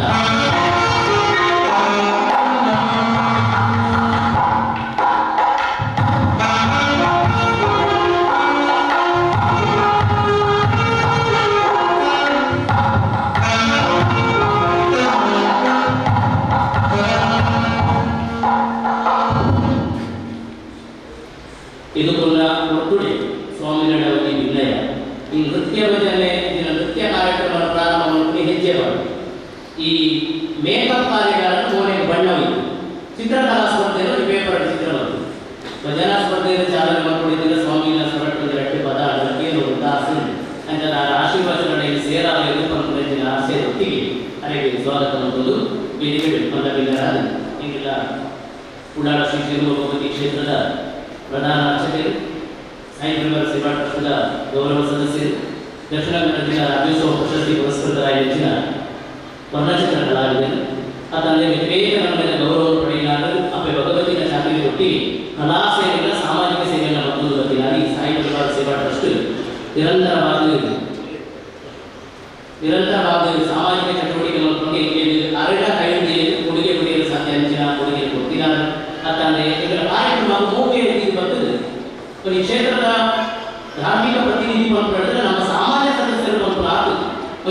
ಇದಕ್ಕೊಂದ ಒಟ್ಟುಡೆ ಸ್ವಾಮಿನಡವತಿ ವಿನಯ ಈ ನೃತ್ಯ ಭಜನೆ ಇದರ ನೃತ್ಯ ಕಾರ್ಯಕ್ರಮ ಪ್ರಾರಂಭ ಮಾಡ್ಕೊಂಡು ಹೆಜ್ಜೆ ಮಾಡಿ ಈ ಮೇಕಪ್ ಕಾರ್ಯಗಳನ್ನು ಮೋನೆ ಬಣ್ಣವಿತ್ತು. ಚಿತ್ರಕಲಾ ಸ್ಪರ್ಧೆಯಲ್ಲಿ ಪೇಪರ್ ಚಿತ್ರ ಬಂತು. ಭಜನಾ ಸ್ಪರ್ಧೆಯಲ್ಲಿ ಚಾಲನೆ ಮಾಡ್ಕೊಂಡಿದ್ದರೆ ಸ್ವಾಮಿನ ಸೊರಟ್ಟು ಎರಡು ಪದ ಏನು ಅಂತ ಆಸೆ ಅಂತ ನಾನು ಆಶೀರ್ವಾದ ಸೇರಾಗಬೇಕು ಪಂಪನ ಆಸೆ ಒಟ್ಟಿಗೆ ಅರೆಗೆ ಸ್ವಾಗತ ಮಾಡುವುದು ವೇದಿಕೆ ಪಲ್ಲವಿಲ್ಲರಾದ ಈಗೆಲ್ಲ ಉಡಾಳ ಶ್ರೀ ಭಗವತಿ ಕ್ಷೇತ್ರದ ಪ್ರಧಾನ ಅರ್ಚಕರು, ಸಾಯಿ ಪರಿವಾರ ಸೇವಾ ಟ್ರಸ್ಟ್ದ ಗೌರವ ಸದಸ್ಯರು, ದಕ್ಷಿಣ ಕನ್ನಡ ಜಿಲ್ಲಾ ರಾಜ್ಯೋತ್ಸವ ಪ್ರಶಸ್ತಿ ಪುರಸ್ಕೃತರಾಗಿ ಹೆಚ್ಚಿನ ವರ್ಣಚಿತ್ರ ಕಲಾವಿದರು, ಅದಲ್ಲದೆ ಬೇಗ ನಮ್ಮ ಗೌರವ ಪಡೆಯಲಾದರು ಅಪ್ಪೆ ಭಗವತಿನ ಶಾಖೆಗೆ ಒಟ್ಟಿಗೆ ಕಲಾ ಸೇವೆಗಳ ಸಾಮಾಜಿಕ ಸೇವೆಯನ್ನು ಮತ್ತೊಂದು ಸಾಯಿ ಪರಿವಾರ ಸೇವಾ ಟ್ರಸ್ಟ್ ನಿರಂತರವಾಗಿ ಸಾಮಾಜಿಕ ಚಟುವಟಿಕೆ ಮಾಡಿಕೊಂಡು ಅರಣ್ಯ ಕೈಯಲ್ಲಿ ಕೊಡುಗೆ ಪಡೆಯಲು ಸಾಧ್ಯ ಅಂಚಿನ ಕೊಡುಗೆ ಕೊಡ್ತಿದ್ದಾರೆ. ಅತ್ತಂದರೆ ಇದರ ಕಾರ್ಯಕ್ರಮ ಮೋಕೆ ಬರ್ತದೆ. ಈ ಕ್ಷೇತ್ರದ ಧಾರ್ಮಿಕ ಪ್ರತಿನಿಧಿ ಪಂಪು ನಮ್ಮ ಸಾಮಾನ್ಯ ಸದಸ್ಯರು ಪಂಪು ಆತು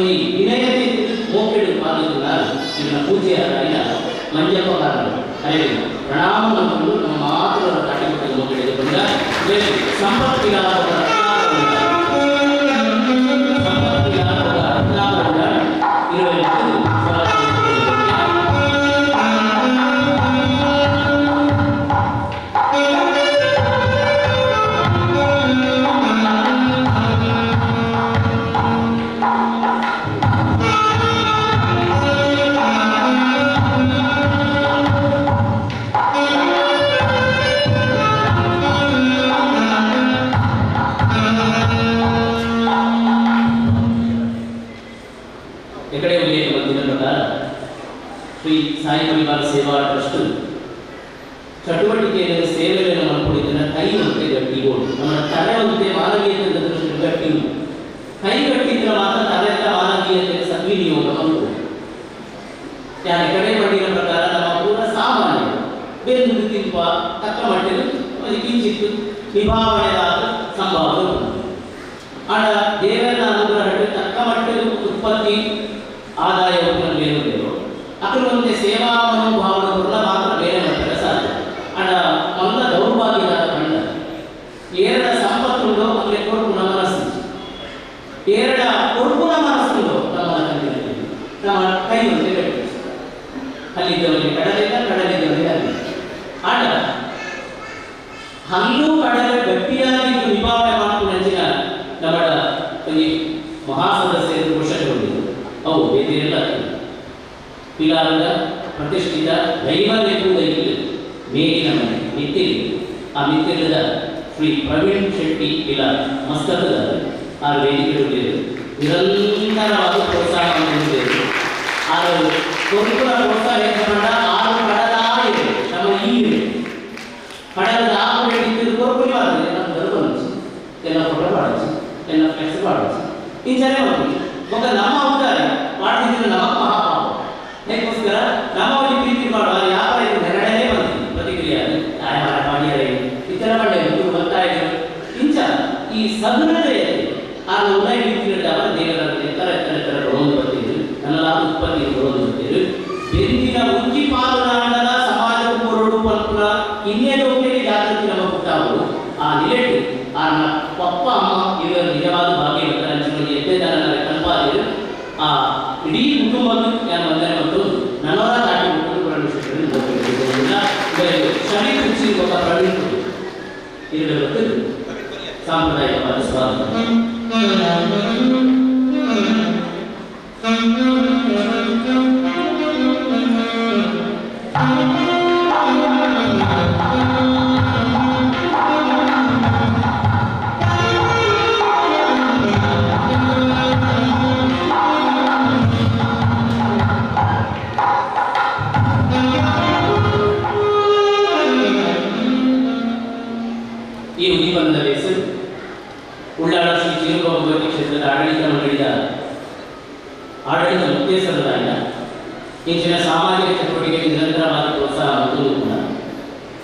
ಈ ವಿನಯತೆ ಮೋಕೆಡು ಪಾದಿಲ್ಲ ಇದನ್ನ ಪೂಜೆಯಾದ ಮಂಜಪ್ಪ ಕಾರಣ ಅದೇ ಪ್ರಣಾಮ ಮಾಡಿಕೊಂಡು ನಮ್ಮ ಮಾತುಗಳ ತಾಟಿಕೊಟ್ಟು ಮೋಕೆಡಿಗೆ ಬಂದ ಸಂಪತ್ತಿನ ಶ್ರೀ ಸಾಯಿ ಪರಿವಾರ ಸೇವಾ ಟ್ರಸ್ಟ್ ಚಟುವಟಿಕೆಯನ್ನು ಸೇವೆಗಳನ್ನು ಮಾಡಿಕೊಂಡಿದ್ದನ್ನು ಕೈ ಮತ್ತೆ ಗಟ್ಟಿಗೋಡು ನಮ್ಮ ತಲೆ ಒಂದೇ ಮಾನವೀಯತೆ ದೃಷ್ಟಿ ಗಟ್ಟಿ ಕೈ ಗಟ್ಟಿದ್ರೆ ಮಾತ್ರ ತಲೆಯ ಮಾನವೀಯತೆ ಸದ್ವಿನಿಯೋಗ ಮಾಡ್ಬೋದು. ಯಾರ ಕಡೆ ಮಾಡಿದ ಪ್ರಕಾರ ನಮ್ಮ ಪೂರ ಸಾಮಾನ್ಯ ಬೆಂದು ತಿಂಪ ತಕ್ಕ ಮಟ್ಟಿನ ಕಿಂಚಿತ್ತು ನಿಭಾವಣೆಯಾದ ಸಂಭಾವ. ಆಡ ದೇವರ ಅನುಗ್ರಹ ತಕ್ಕ ಮಟ್ಟಿನ ಉತ್ಪತ್ತಿ ಆದಾಯ ಬೇರೆ ಅದರೊಂದೇ ಸೇವಾ ಮನೋಭಾವನೆ ಮಾತ್ರ ಬೇರೆ ಮಾಡ್ತಾರೆ ಸಾಧ್ಯ. ಅಡ ಮಲ್ಲ ದೌರ್ಭಾಗ್ಯದ ಕಂಡ ಏರಡ ಸಂಪತ್ತುಂಡೋ ಅಂದರೆ ಕೊರಪುನ ಮನಸ್ಸು, ಏರಡ ಕೊರಪುನ ಮನಸ್ಸುಂಡೋ ನಮ್ಮ ಕಣ್ಣಿನಲ್ಲಿ ನಮ್ಮ ಕೈ ಒಂದೇ ಗಟ್ಟಿ ಅಲ್ಲಿದ್ದವರಿಗೆ ಕಡಲಿಲ್ಲ, ಕಡಲಿದ್ದವರಿಗೆ ಅಲ್ಲಿ ಆಡ ಹಲ್ಲು ಕಡಲೆ ಗಟ್ಟಿಯಾಗಿ ನಿಭಾವಣೆ ಮಾಡಿಕೊಂಡು ನಮ್ಮ ಈ ಮಹಾಸದಸ್ಯರು ಘೋಷಣೆಗೊಂಡಿದ್ದರು. ಅವು ಬೇರೆಲ್ಲ ಪಿಲಾರದ ಪ್ರತಿಷ್ಠಿತ ದೈವಲೇಪುದಲ್ಲಿ ಮೇಲಿನ ಮನೆ ಮಿತ್ತಿಲಿ ಆ ಮಿತ್ತಿರದ ಶ್ರೀ ಪ್ರವೀಣ್ ಶೆಟ್ಟಿ ಪಿಲಾರ್ ಮಸ್ತಕದ ಆ ವೇದಿಕೆಗಳು ನಿರಂತರವಾದ ಪ್ರೋತ್ಸಾಹ ನೀಡಿದರು. ಆರು ಕೊರಕುಲ ಪ್ರೋತ್ಸಾಹ ಏರ್ಪಡ ಆರು ಕಡಲಾಯಿದೆ ನಮ್ಮ ಈ ಕಡಲದ ಆರು ಕೊರಕುಲಿ ನಮ್ಮ ಗರ್ಭ ಎಲ್ಲ ಫೋಟೋ ಮಾಡచ్చు, ಎಲ್ಲ ಫ್ಲೆಕ್ಸ್ ಮಾಡచ్చు, ಇಂಚನೆ ಮಾಡ್ತೀವಿ. ಮಗ ನಮ್ಮ ಅವತಾರ ಮಾಡಿದ್ರೆ ನಮ್ಮ ಮಹಾಪಾಪ. ಅದಕ್ಕೋಸ್ಕರ ನಮ್ಮ ಒಂದು ಪ್ರೀತಿ ಮಾಡುವ ಯಾವ ನೆರಳೇ ಬಂತು ಪ್ರತಿಕ್ರಿಯೆ ಮಾಡಿದರೆ ಇತರ ಮಂಡ್ಯ ಬರ್ತಾ ಇದ್ರು ಇಂಚ ಈ ಸದೃಢತೆಯಲ್ಲಿ ಆ ಉನ್ನಯ ದೇವರ ಎತ್ತರ ಎತ್ತರ ಎತ್ತರ ಬರೋದು ಬರ್ತಿದ್ರು, ನನ್ನೆಲ್ಲ ಉತ್ಪತ್ತಿ ಬರೋದು ಬರ್ತಿದ್ರು. ಬೆಂದಿನ ಉಜ್ಜಿ ಪಾಲುದಾರರ ಸಮಾಜ ಕೊರಡು ಪಲ್ಪುನ ಇನ್ನೇನು ಜಾಗೃತಿ ನಮ್ಮ ಹುಟ್ಟಾವು ಆ ನಿಲೆಟ್ಟು ಆ ಪಪ್ಪ ಅಮ್ಮ ಇವರ ನಿಜವಾದ ಭಾಗ್ಯ ಎದ್ದೆದಾರ ಕಲ್ಪಾದಿರು ಆ ಇಡೀ ಕುಟುಂಬಕ್ಕೆ ನಾನು ವಂದನೆ ಮತ್ತು ನನ್ನವರ ತಾಟಿ ಶನಿ ಕುರ್ಚಿ ಒಬ್ಬ ಪ್ರವೀಣ್ ಇದರ ಮತ್ತು ಸಾಂಪ್ರದಾಯಿಕವಾದ ಸ್ವಾಗತ.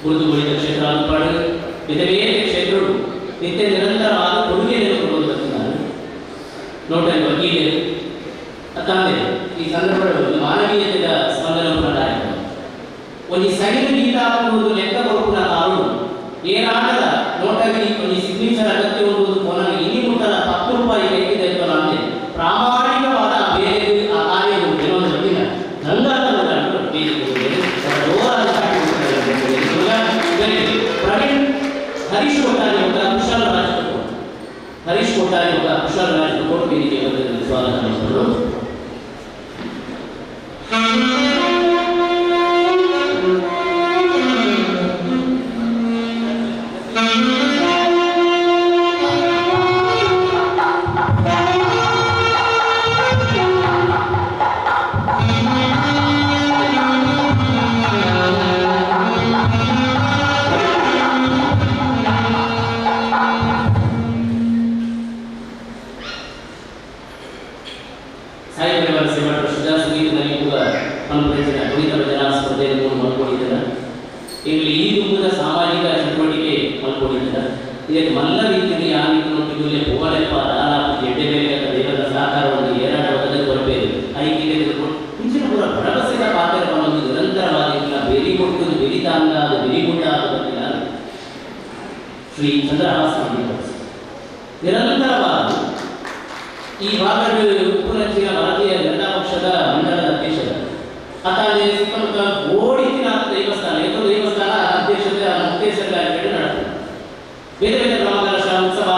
ಉರುದುಗೊಳಿದ ಕ್ಷೇತ್ರ ಅನ್ಪಾಡು ಬೇರೆ ಬೇರೆ ಕ್ಷೇತ್ರಗಳು ನಿತ್ಯ ನಿರಂತರವಾದ ಕೊಡುಗೆಯನ್ನು ಕೊಡುವುದು ಬರ್ತಿದ್ದಾರೆ ನೋಟರಿ ವಕೀಲರು ಅತ್ತಂದೆ ಈ ಸಂದರ್ಭದಲ್ಲಿ ಮಾನವೀಯತೆಯ ಸ್ಪಂದನ ಕಾರ್ಯಕ್ರಮ ಒಂದು ಸೈನ್ ಗೀತಾಪುವುದು ಲೆಕ್ಕ ಕೊಡುಪುನ ಕಾರು ಏನಾಗದ ನೋಟರಿ ಒಂದು ಸಿಗ್ನೇಚರ್ ಅಗತ್ಯ ಒಂದು ಫೋನಲ್ಲಿ ಇನಿ ಮುಟ್ಟದ 10 ರೂಪಾಯಿ ಬೇಕಿದೆ ಅಂತ ಅಂದ್ರೆ ಪ್ರಾಮಾಣಿಕವಾದ ಬೇರೆ ಆ ಕಾರ್ಯವು ಕೆಲವೊಂದು ಬಂದಿಲ್ಲ ಪ್ರವೀಣ್ ಹರೀಶ್ ಕೊಟ್ಟಾರಿ ಕುಶಾಲ್ ರಾಜ್ ಹರೀಶ್ ಕೊಟ್ಟಾರಿ ಕುಶಾಲ್ ರಾಜ್ ಕೋರ್ಟ್ ವೇದಿಕೆ ಸ್ವಾಗತ ಮಾಡಿದರು. ಸಾಯಿ ಪರಿವಾರ ಸೇವಾ ಟ್ರಸ್ಟ್ದ ಸುನೀಲ್ ನಲಿಪುಗ ಪಂಪಂಚಿನ ನುರಿತ ಭಜನಾ ಸ್ಪರ್ಧೆಯನ್ನು ಮಲ್ಕೊಂಡಿದ್ದಾರೆ. ಇಲ್ಲಿ ಈ ದುಂಬದ ಸಾಮಾಜಿಕ ಚಟುವಟಿಕೆ ಮಲ್ಕೊಂಡಿದ್ದಾರೆ. ಇದಕ್ಕೆ ಮಲ್ಲ ರೀತಿಯಲ್ಲಿ ಯಾವ ರೀತಿ ಪೋವಲೆಪ್ಪ ದಾರ ಎಡ್ಡೆ ಬೇರೆ ದೇವರ ಸಹಕಾರವನ್ನು ಏರಾಟ ಒದಗಿ ಕೊರಬೇಕು ಐಕ್ಯತೆ ಇಂಚಿನ ಪೂರ ಭರವಸೆಯ ಪಾತ್ರವನ್ನು ನಿರಂತರವಾಗಿ ಬೇರಿ ಕೊಟ್ಟು ಬೆರಿತಾಂಗ ಅದು ಬೆರಿಗುಂಡ ಗೊತ್ತಿಲ್ಲ ಶ್ರೀ ಚಂದ್ರಹಾಸ ನಿರಂತರವಾಗಿ ಈ ಭಾಗದ ಉಪನಚ್ಚಿನ ಭಾರತೀಯ ಜನತಾ ಪಕ್ಷದ ಮಂಡಲದ ಅಧ್ಯಕ್ಷರು ಅತಾನೆ ಸುತ್ತಮುತ್ತ ಓಡಿತಿನ ದೇವಸ್ಥಾನ ಏತೋ ದೇವಸ್ಥಾನ ಅಧ್ಯಕ್ಷತೆ ಮುಕ್ತೇಶ್ವರ ಕಾರ್ಯಕ್ರಮ ನಡೆಯುತ್ತೆ. ಬೇರೆ ಬೇರೆ ಗ್ರಾಮಗಳ ಉತ್ಸವ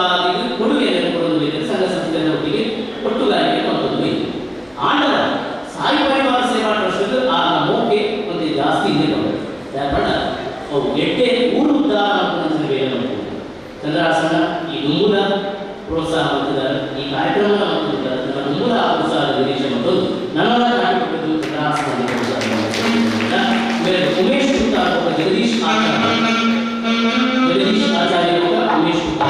ಕೊಡುಗೆಯನ್ನು ಕೊಡುವುದು ಬೇರೆ ಸಂಘ ಸಂಸ್ಥೆಯ ಒಟ್ಟಿಗೆ ಒಟ್ಟುಗಾರಿಕೆ ಮತ್ತೊಂದು ಇದೆ. ಆಂಡರ ಸಾಯಿ ಪರಿವಾರ ಸೇವಾ ಟ್ರಸ್ಟ್ ಆ ಮೋಕೆ ಒಂದು ಜಾಸ್ತಿ ಇದೆ ಯಾಕಂದ್ರೆ ಅವು ಎಟ್ಟೆ ಊರು ಉದ್ಧಾರ ಬೇರೆ ಚಂದ್ರಾಸನ ಈ ನುಂಗುಲ ಪ್ರೋತ್ಸಾಹ ಮಾಡ್ತಿದ್ದಾರೆ ಈ ಕಾರ್ಯಕ್ರಮವನ್ನು ಮಾಡ್ತಿದ್ದಾರೆ ನಮ್ಮ ನುಂಗುಲ ಪ್ರೋತ್ಸಾಹ ನಿರೀಕ್ಷೆ ಮತ್ತು ನನ್ನನ್ನು ಕಾಟಿಕೊಟ್ಟದ್ದು ಚಂದ್ರಹಾಸ ಬೇರೆ ಉಮೇಶ್ ಗುಪ್ತಾ ಜಗದೀಶ್ ಆಚಾರ್ಯ ಜಗದೀಶ್ ಆಚಾರ್ಯ ಉಮೇಶ್ ಗುಪ್ತಾ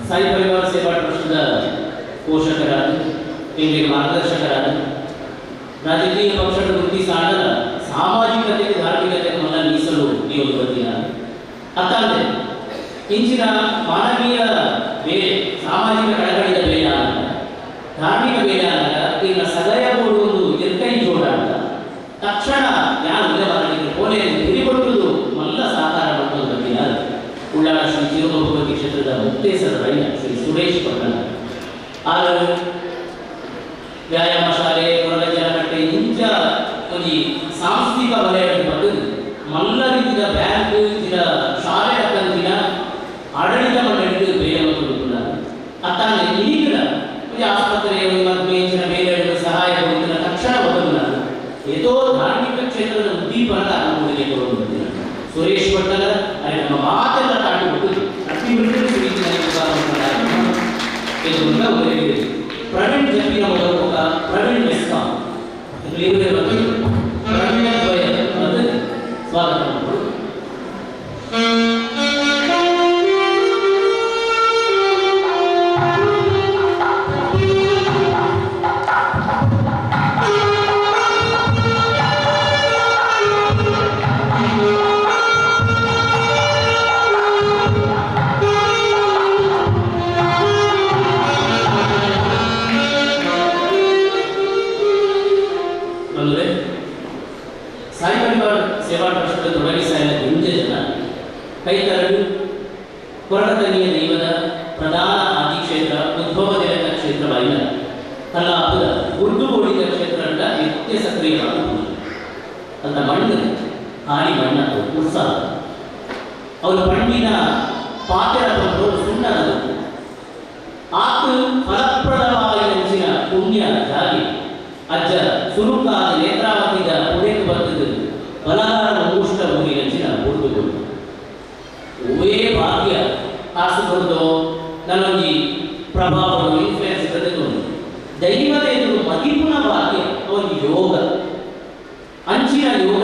ಸಾಯಿ ಪರಿವಾರ ಸೇವಾ ಟ್ರಸ್ಟ್ದ ಪೋಷಕರಾದ ಇಂದಿನ ಮಾರ್ಗದರ್ಶಕರಾದ ರಾಜಕೀಯ ಪಕ್ಷದ ವೃತ್ತಿ ಸಾಣದ ಸಾಮಾಜಿಕತೆಗೆ ಧಾರ್ಮಿಕತೆಗೆ ಮಲ್ಲ ಮೀಸಲು ಈ ಒಂದು ಬಂದಿಲ್ಲ. ಅತ್ತಲ್ಲದೆ ಇಂಚಿನ ಮಾನವೀಯ ಬೇರೆ ಸಾಮಾಜಿಕ ಕಳಕಳಿದ ಬೇರೆ ಆದಾಗ ಧಾರ್ಮಿಕ ಬೇರೆ ಆದಾಗ ಇನ್ನು ಸದಯ ಕೊಡುವುದು ಎತ್ತೈ ಜೋಡಾಟ ತಕ್ಷಣ ಯಾರು ಉದಯವಾರರಿಗೆ ಕೋಲೆ ಗುರಿಕೊಟ್ಟುದು ಮಲ್ಲ ಸಹಕಾರ ಮಾಡೋದು ಬಂದಿಲ್ಲ. ಉಳ್ಳಾಲ ಶ್ರೀ ಚಿರುಭಗವತಿ ಕ್ಷೇತ್ರದ ಮುಕ್ತೇಶ್ವರ ರೈನ ಶ್ರೀ ಸುರೇಶ್ ಪಟ್ಟಣ ಆರು ವ್ಯಾಯಾಮ ಶಾಲೆ ಕೊರಗಜ್ಜನಕಟ್ಟೆ ಇಂಚ ಒಂದು ಸಾಂಸ್ಥಿಕ ವಲಯ ಬಂದು ಮಲ್ಲ ರೀತಿಯ ಬ್ಯಾಂಕ್ ಇಂಚಿನ ಶಾಲೆ ಅಕ್ಕಂತಿನ ಆಡಳಿತ ಮಂಡಳಿಗೆ ಬೇರೆ ಮತ್ತು ಅತ್ತಾನೆ ಈಗಿನ ಒಂದು ಆಸ್ಪತ್ರೆ ಮತ್ತು ಇಂಚಿನ ಬೇರೆ ಸಹಾಯ ತಕ್ಷಣ ಒದಗಿಲ್ಲ. ಏತೋ ಧಾರ್ಮಿಕ ಕ್ಷೇತ್ರದ ಉದ್ದೀಪನದ ಅನುಕೂಲಕ್ಕೆ ಕೊಡುವುದು ಸುರೇಶ್ ಭಟ್ಟರ ಅರೆ ನಮ್ಮ ಮಾತೆಲ್ಲ ತಾಟಿಬಿಟ್ಟು ಪ್ರತಿಯೊಬ್ಬರು ಪ್ರವೀಣ್ ಜಪ್ಪಿನ ಮೊದಲು ಪ್ರವೀಣ್ ಮೆಸ್ಕಾಂ ಪ್ರವೀಣ ದ್ವಯ ಮತ್ತು ಸ್ವಾಗತ ಮಾಡಿದರು. ಸಾಯಿ ಪರಿವಾರ ಸೇವಾ ಟ್ರಸ್ಟ್ ತೊಡಗಿಸಾಯಿನ ಹಿಂದೆ ಜನ ಕೈತರಡು ಕೊರಗತನಿಯ ದೈವದ ಪ್ರಧಾನ ಆದಿಕ್ಷೇತ್ರ ಉದ್ಭವ ದೇವತ ಕ್ಷೇತ್ರವಾಯಿನ ಕಲ್ಲಾಪುರ ಗುಡ್ಡುಗೋಡಿದ ಕ್ಷೇತ್ರ ನಿತ್ಯ ಸಕ್ರಿಯವಾದ ಅಂತ ಮಣ್ಣು ಹಾನಿ ಮಣ್ಣು ಉತ್ಸಾಹ ಅವರ ಮಣ್ಣಿನ ಪಾತ್ರ ಬಂದು ಸುಣ್ಣದ ಆತು ಫಲಪ್ರದವಾದ ನೆಚ್ಚಿನ ಪುಣ್ಯ ಜಾಗಿ ಅಜ್ಜ ಸುರುಕಾದ ನೇತ್ರಾವತಿದ ಪುಡೆಕ್ ಬತ್ತದು ಬಲಗಾರ ಉಷ್ಟ ಊರಿನಂಚಿನ ಬುಡ್ದು ಒವೇ ಭಾಗ್ಯ ಕಾಸು ಕೊರದು ನನ್ನೊಂಜಿ ಪ್ರಭಾವ ಇನ್ಫ್ಲುಯೆನ್ಸ್ ಬರೆದು ದೈವದ ಎದುರು ಮದಿಪುನ ಭಾಗ್ಯ ಒಂದು ಯೋಗ ಅಂಚಿನ ಯೋಗ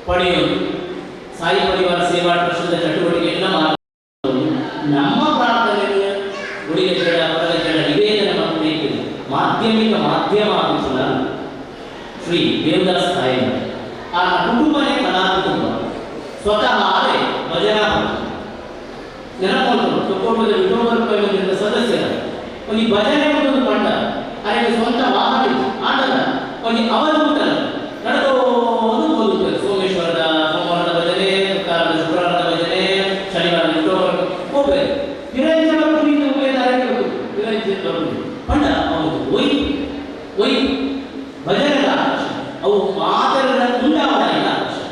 ಪಡೆಯೋದು ಸಾಯಿ ಪರಿವಾರ ಸೇವಾ ಟ್ರಸ್ಟ್ದ ಚಟುವಟಿಕೆಯನ್ನು ಮಾಡೋದು ನಮ್ಮ ಪ್ರಾರ್ಥನೆಯನ್ನು ಗುಡಿಗಜ್ಜಡ ಹೊರಗಜ್ಜಡ ನಿವೇದನೆ ಮತ್ತು ಮಾಧ್ಯಮಿಕ ಮಾಧ್ಯಮ ಆಗಿಲ್ಲ ಶ್ರೀ ದೇವದಾಸ್ ತಾಯನ ಆ ಕುಟುಂಬನೇ ಕಲಾ ಕುಟುಂಬ ಸ್ವತಃ ಆರೆ ಭಜನಾ ನೆನಪು ಕುಟುಂಬದ ವಿಠೋಬರ ಸದಸ್ಯರ ಒಂದು ಭಜನೆ ಒಂದು ಪಂಡ ಅದಕ್ಕೆ ಸ್ವಂತ ವಾಹನ ಆಟದ ಒಂದು ಅವಧೂತನ ನಡೆದೋದು ಓದುತ್ತಾರೆ. ಸೋಮೇಶ್ವರದ ಸೋಮವಾರದ ಭಜನೆ, ಶುಕ್ರವಾರದ ಶುಕ್ರವಾರದ ಭಜನೆ, ಶನಿವಾರ ವಿಠೋಬರ ಹೋಗ್ಬೇಕು. ನಿರಂಜನ ಕುರಿತು ನಿರಂಜನ ಬರುವುದು ಪಂಡ ಅವನು ಒಯ್ ಒಯ್ ಭಜನೆಗಳ ಆಕರ್ಷಣೆ ಅವು ಮಾತರರ ಉಂಡಾವಣೆಯ ಆಕರ್ಷಣೆ.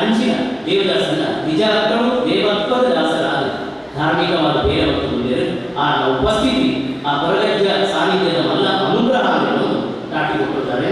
ಅಂಚಿನ ದೇವದಾಸನ ನಿಜಾರ್ಥವು ದೇವತ್ವದ ದಾಸರಾದ ಧಾರ್ಮಿಕವಾದ ಬೇರೆ ಮತ್ತು ಆ ಉಪಸ್ಥಿತಿ ಆ ಹೊರಗಜ್ಜ ಸಾನ್ನಿಧ್ಯದ ಮಲ್ಲ ಅನುಗ್ರಹ ದಾಟಿಕೊಟ್ಟಿದ್ದಾರೆ.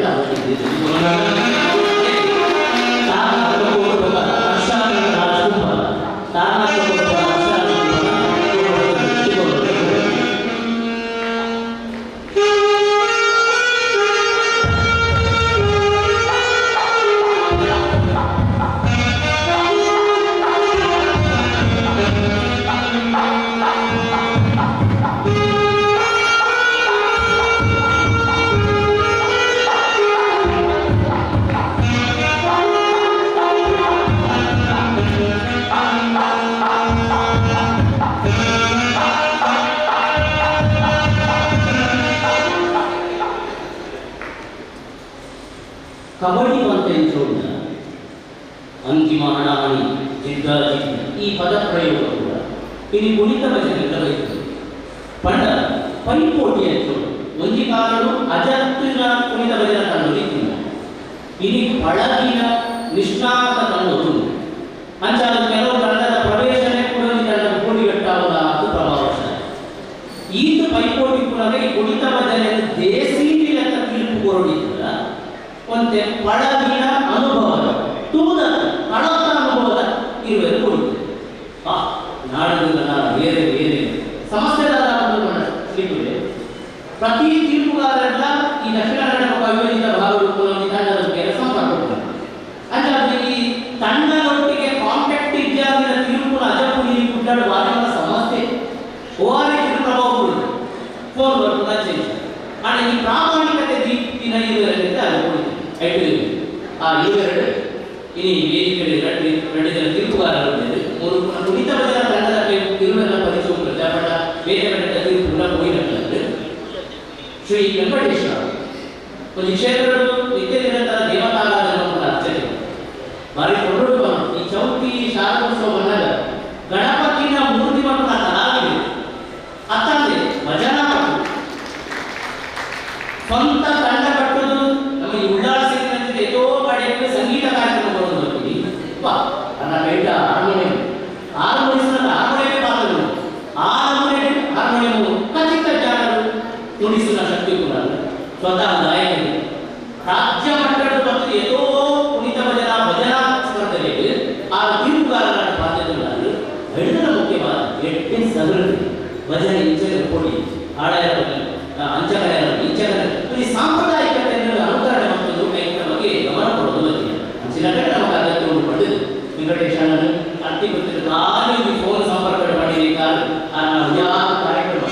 ಕಬಡ್ಡಿ ಪಂದ್ಯ ಅಂತಿಮ ಹಣಾಹಣಿ ಜಿದ್ದಾಜಿದ್ದಿ ಈ ಪದ ಪ್ರಯೋಗ ಕೂಡ ಇಲ್ಲಿ ಕುಣಿತ ಭಜನೆ ಬೈತು ಪಂಡ ಪೈಪೋಟಿ ಅಂಚು ಒಂಜಿ ಕಾಲಡು ಅಜತ್ತಿನ ಕುಣಿತ ಭಜನೆ ತಂಡೊಂದಿತ್ತಿನ ಇಲ್ಲಿ ಪಳಗಿನ ನಿಷ್ಣಾತ ತಂಡೊಂದು ಅಂಚಾದ ಕೆಲವು ತಂಡದ ಪ್ರವೇಶನೆ ಕೂಡ ತಂಡದ ಪೋಟಿಗಟ್ಟಾವದ ಪ್ರಭಾವಶ ಈತ ಪೈಪೋಟಿ ಕೂಡ ಈ ಕುಣಿತ ಭಜನೆ ದೇಸಿ ಲೆಕ್ಕ ತೀರ್ಪು ಕೊರಡಿದ್ದ ಒಂತೆ ಪಳಗಿನ ಅನುಭವದ ತೂದ ಕಳತ ಅನುಭವದ ಇರುವೆರು ಕೊಡುತ್ತೆ. ಆ ನಾಡದಿಂದ ನಾನು ಬೇರೆ ಬೇರೆ ಸಮಸ್ಯೆ ಪ್ರತಿ ತೀರ್ಪುಗಾರರೆಲ್ಲ ಈ ದಕ್ಷಿಣ ಕನ್ನಡ ಅವಿಭಜಿತ ಭಾಗಗಳು ತಂಡದ ಬಗ್ಗೆ ಸಂಪರ್ಕ ಅಂಚಾದ್ರೆ ಈ ತಂಡದೊಟ್ಟಿಗೆ ಕಾಂಟ್ಯಾಕ್ಟ್ ಇದ್ಯಾಗಿನ ತೀರ್ಪುನ ಅಜಪುಡಿ ಗುಡ್ಡಾಡು ವಾದಗಳ ಸಮಸ್ಯೆ ಓಆರ್ ಪ್ರಭಾವ ಬೀರುತ್ತೆ ಫೋನ್ ಬರ್ತದ ಚೇಂಜ್. ಆದರೆ ಈ ಪ್ರಾಮಾಣಿಕತೆ ದೀಪಿನ ಇರುವೆರಲ್ಲಿಂದ ಅದು ಕೊಡುತ್ತೆ ಐಟು ಆ ಇರುವೆರಡು ಇನಿ ವೇದಿಕೆಯಲ್ಲಿ ಎರಡು ಜನ ತೀರ್ಪುಗಾರರು ಮೂರು ಕುಣಿತ ಭಜನ ತಂಡದ ಇರುವೆಲ್ಲ ಪರಿಚಯ ಪ್ರಜಾಪಟ ಬೇರೆ ಬೇರೆ ತೀರ್ಪುಗಳ ಹೋಗಿರಲ್ಲ. ಶ್ರೀ ವೆಂಕಟೇಶ್ವರ ಒಂದು ಕ್ಷೇತ್ರಗಳು ನಿತ್ಯ ನಿರಂತರ ದೇವತಾರಾಧನೆ ಅರ್ಚನೆ ಬಾರಿ ಕೊರಡು ಈ ಚೌತಿ ಶಾರದೋತ್ಸವ ಬಂದಾಗ ಗಣಪತಿನ ಮೂರ್ತಿ ಮಕ್ಕಳ ಕಲಾವಿದೆ ಅತ್ತಂದೆ ಭಜನಾ ಸ್ವಂತ ತಂಡ ಕಟ್ಟೋದು ನಮಗೆ ಉಳ್ಳಾಳ ಸೇರಿದಂತೆ ಎಷ್ಟೋ ಕಡೆಯಲ್ಲಿ ಸಂಗೀತ ಕಾರ್ಯಕ್ರಮ ಬರೋದು ಬರ್ತೀವಿ. ನನ್ನ ಬೇಡ ಹಾರ್ಮೋನಿಯಂ ಹಾರ್ಮೋನಿಸ್ನ ಹಾರ್ಮೋನಿಯಂ ಪಾತ್ರಗಳು ಹಾರ್ಮೋನಿಯಂ ಹಾರ್ಮೋನಿಯಂ ಖಚಿತ ಜಾಗರು ನುಡಿಸುವ ಶಕ್ತಿ ಕೂಡ ಸ್ವತಃ ಗಾಯಕರು ರಾಜ್ಯ ಮಟ್ಟದ ಮತ್ತು ಎಷ್ಟೋ ಕುಣಿತ ಭಜನಾ ಭಜನಾ ಸ್ಪರ್ಧೆಯಲ್ಲಿ ಆ ತೀರ್ಪುಗಾರರ ಬಾಧ್ಯತೆಗಳಾದರು ಹಿಡಿದ ಮುಖ್ಯವಾದ ಎಟ್ಟೆ ಸಗರದು ಭಜನೆ ಇಂಚೆ ಪೊಡಿ ಆಳಯ ಅಂಚಕರ ಇಂಚಕರ ಈ ಸಾಂಪ್ರದಾಯಿಕತೆಯನ್ನು ಅನುಕರಣೆ ಮತ್ತು ಐಕ್ಯದ ಬಗ್ಗೆ ಗಮನ ಕೊಡೋದು ಬಗ್ಗೆ ಅಂಚಿನ ಕಡೆ ನಮಗೆ ಅಗತ್ಯವನ್ನು ಪಡೆದು ವೆಂಕಟೇಶನನ್ನು ಅತ್ತಿ ಗೊತ್ತಿದ್ದ ಕಾಲು ಫೋನ್ ಸಂಪರ್ಕ ಮಾಡಿ ಕಾಲು ಆ ಯಾವ ಕಾರ್ಯಕ್ರಮ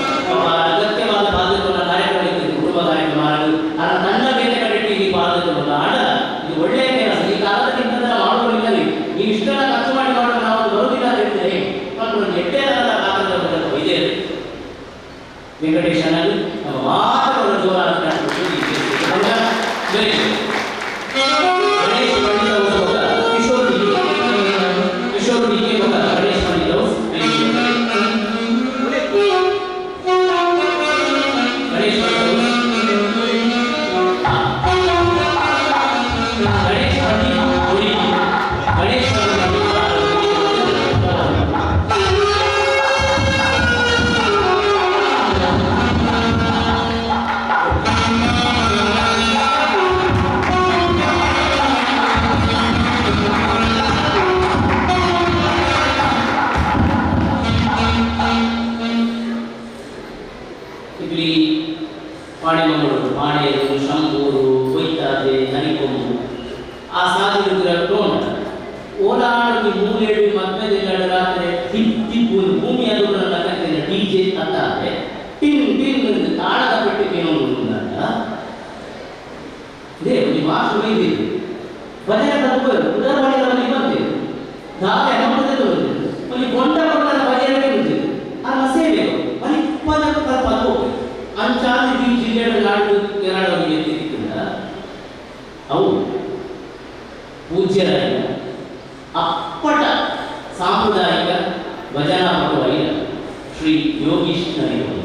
ಅಗತ್ಯವಾದ ಬಾಧ್ಯತೆಗಳ ಕಾರ್ಯಕ್ರಮ ಇತ್ತು ಕುಟುಂಬ ಕಾರ್ಯಕ್ರಮ ಆ ನನ್ನ ಬೇರೆ ಕಡೆ ಈ ಬಾಧ್ಯತೆ ಆಡ ಇದು ಒಳ್ಳೆಯ ಕೆಲಸ. ಈ ಕಾಲದಲ್ಲಿ ಇಂಥದ್ದೆಲ್ಲ ಮಾಡೋದಿಲ್ಲ, ನೀವು ಇಷ್ಟೆಲ್ಲ ಖರ್ಚು ಮಾಡಿ ಮಾಡೋದು ನಾವು ಬರೋದಿಲ್ಲ ಅಂತ ಹೇಳ್ತೀರಿ ಮತ್ತು ಒಂದು ಎಟ್ಟೆದಾದ ಕಾಲದ ಮೂಲಕ ಇದೆ. ವೆಂಕಟೇಶನಲ್ಲಿ ನಮ್ಮ ಮಾತ್ರ ಜೋರಾದ ಗಣೇಶ್ ಗಣೇಶ್ ಪಂಡಿತ್ ಅವರು Kishore D Kishore D K Ganesh Pandit ಅವರು ಗಣೇಶ್ ಗಣೇಶ್ ಪಂಡಿತ್ ಗಣೇಶ್ ಪಂಡಿತ್ ಆ ಸಾಧಿ ಟೋನ್ ಓಡಾಡಿ ಮೂಲೇಡು ಮದ್ಮೆದಿಲ್ಲಾಡು ರಾತ್ರಿ ಟಿಪ್ ಭೂಮಿ ಅದು ಡಿಜೆ ಅಂತಾರೆ ಟಿನ್ ಟಿನ್ ತಾಳದ ಪೆಟ್ಟಿಗೆ ಇದೇ ಒಂದು ಮಾಸು ಬೈದಿದೆ ಭಜನೆ ತಪ್ಪು ಉದರವಾಣಿಗಳಲ್ಲಿ ಬಂದಿದೆ ದಾದೆ ಹಬ್ಬದಲ್ಲಿ ಬಂದಿದೆ ಅಲ್ಲಿ ಗೊಂಡ ಗೊಂಡನ ಭಜನೆ ಬಂದಿದೆ ಆ ಸೇವೆ ಅಲ್ಲಿ ಪದ ಕಲ್ಪ ಅಂಚಾದಿ ಈ ಜಿಲ್ಲೆಯ ನಾಡು ಎರಡು ಎತ್ತಿದ್ದ ಅವು ಪೂಜ್ಯರಾದ ಅಪ್ಪಟ ಸಾಂಪ್ರದಾಯಿಕ ಭಜನಾ ಪಟುವಾಯಿನ ಶ್ರೀ ಯೋಗೀಶ್ ನರಿವರು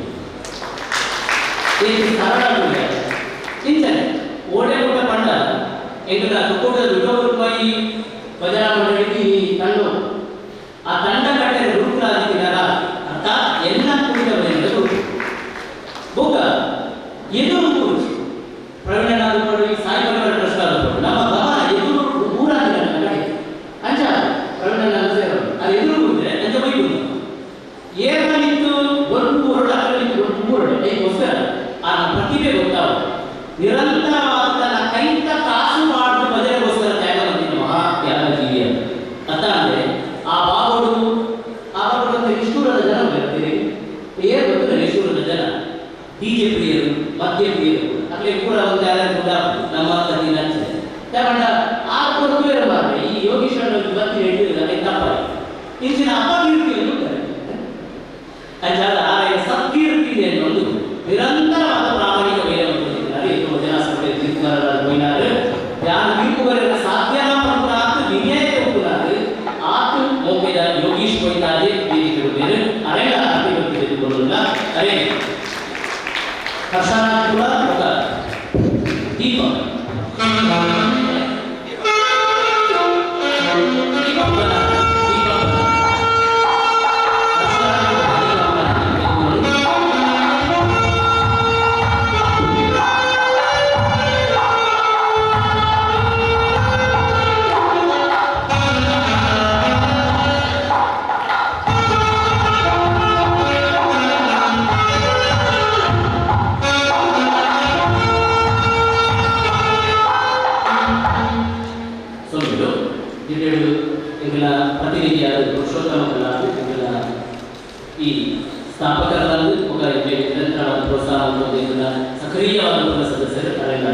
ಸರಳ ಇಂಚನೆ ಓಡೆ ಕೂಡ ಪಂಡ ಎಂಕಲ ತುಕ್ಕೋಟದ ರೂಪಾಯಿ ಭಜನಾ ಮಂಡಳಿಗೆ ಈ ತಂಡ ಆ ತಂಡ ಕಟ್ಟೆ ಗುರುಕುಲಾದಿತ್ತಿನಾರ ಅರ್ಥಾತ್ ಎಲ್ಲ ಕೂಡಿದ ಭಜನೆಗಳು ಬೊಕ್ಕ ಎದುರು ಕೂರ್ಚಿ ಪ್ರವೀಣನಾದ ಪಡುವಿ ಸಾಯಿ ಪರಿವಾರ ಟ್ರಸ್ಟ್ ಆದ ನಮ್ಮ ಗಮನ ಎದುರು ಊರಾಗಿಲ್ಲ ನಮ್ಮ ಕಡೆ ಅಂಚ ಪ್ರವೀಣನಾದ ಸೇರೋ ಅದು ಎದುರು ಕೂತ್ರೆ ಅಂಚ ಬೈಗುದು ಏರ್ನಲ್ಲಿತ್ತು ಒಂದು ಹೊರಡು ಅದರಲ್ಲಿತ್ತು ಒಂದು ಮೂರಡು ಅದಕ್ಕೋಸ್ಕರ ಆ ಪ್ರತಿಭೆ ಗೊತ್ತಾವ ನಿರಂತರವಾದ ತನ್ನ ಕೈತ ಕಾಸು ಮಾಡುವ ಭಜನೆಗೋಸ್ಕರ ತ್ಯಾಗ ಬಂದಿದ್ದ ಮಹಾ ತ್ಯಾಗ ಜೀವಿಯ ಅಂತ ಅಂದ್ರೆ ಆ ಬಾಬಡು ಆ ಬಾಬಡು ಅಂದ್ರೆ ನಿಷ್ಠೂರದ ಜನ ಬರ್ತೀರಿ ಏನ್ ಗೊತ್ತಿಲ್ಲ ನಿಷ್ಠೂರದ ಜನ ಡಿಜೆ ಪ್ರಿಯರು ಮದ್ಯ ಪ್ರಿಯರು ಅಲ್ಲಿ ಕೂಡ ಒಂದು ಯಾರು ಕೂಡ ನಮ್ಮ ಕದಿನ ತಗೊಂಡ ಆ ಕೊರಗು ಇರಬಾರ್ದು ಈ ಯೋಗೀಶ್ವರನ ಇವತ್ತು ಹೇಳಿದ್ರೆ ಅದಕ್ಕೆ ತಪ್ಪಾಗಿ ಇಂಚಿನ ಅಪಕೀರ್ತಿಯನ್ನು ಅಂಚಾದ ಆರೆಯ ಸತ್ಕೀರ್ತಿ ಅನ್ನೊಂದು ನಿರಂತರವಾದ ಪ್ರಾಮಾಣಿಕ ಬೇರೆ ಹೊಂದಿದ್ದಾರೆ ಇದು ಜನ ಸಭೆ ತೀರ್ಪುಗಾರರಾದ ಹೋಯಿನಾರು ಯಾರು ತೀರ್ಪುಗಾರರ ಸಾಧ್ಯನ ಪಂಪುನಾತು ವಿನಯ ಒಪ್ಪುನಾರು ಆತು ಮೋಪಿದ ಯೋಗೀಶ್ ಕೊಯ್ತಾದೆ ವೇದಿಕೆ ಬೇರೆ ಅರೆಲ್ಲ ಅರ್ಥ ತೆಗೆದುಕೊಳ್ಳುವುದಿಲ್ಲ ಅರೆ ಹರ್ಷನಾಥ್ ఒక ದೀಪ ಸೊಲ್ಲು ಜಿಲ್ಲೆಡು ಎಂಗಳ ಪ್ರತಿನಿಧಿಯಾದ ಪುರುಷೋತ್ತಮ ಕಲಾಪು ಎಂಗಳ ಈ ಸ್ಥಾಪಕರಾದ ఒక ನಿರಂತರವಾದ ಪ್ರೋತ್ಸಾಹ ಎಂಗಳ ಸಕ್ರಿಯವಾದ ಸದಸ್ಯರು ಅರೆಲ್ಲ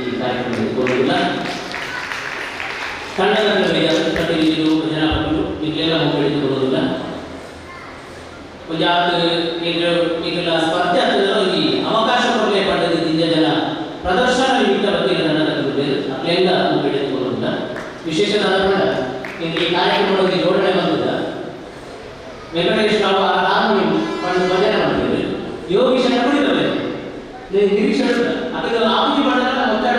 ಈ ಕಾರ್ಯಕ್ರಮದಲ್ಲಿ ಕೊಡುವುದಿಲ್ಲ ತಂಡದ ಪ್ರತಿನಿಧಿಗಳು ಜನಪದರು ಈಗೆಲ್ಲ ಹಿಡಿದುಕೊಳ್ಳುವುದಿಲ್ಲ ಒಂಜಾತ್ ಎಂಗಳ ಸ್ಪರ್ಧೆ ಈ ಅವಕಾಶ ಕೊಡಲೇ ಪಡೆದ ಜನ ಪ್ರದರ್ಶನ ನಿಮಿತ್ತ ಬತ್ತಿನ ತಂಡದ ಅಲ್ಲೆಲ್ಲ ಹಿಡಿದುಕೊಳ್ಳುವುದಿಲ್ಲ ವಿಶೇಷ ಈ ಕಾರ್ಯಕ್ರಮದಲ್ಲಿ ಜೋಡಣೆ ಬಂದಿದ್ದ ವೆಂಕಟೇಶ್ ರಾವ್ ಹಾರ್ಮೋನಿಯಂ ಪಂಡು ಭಜನೆ ಮಾಡ್ತಿದ್ರು ಯೋಗೀಶನ ಕುಡಿದರೆ ನಿರೀಕ್ಷೆ ಅದಕ್ಕೆ ಆಪುಜಿ ಮಾಡಿದ್ರೆ ಒತ್ತಡ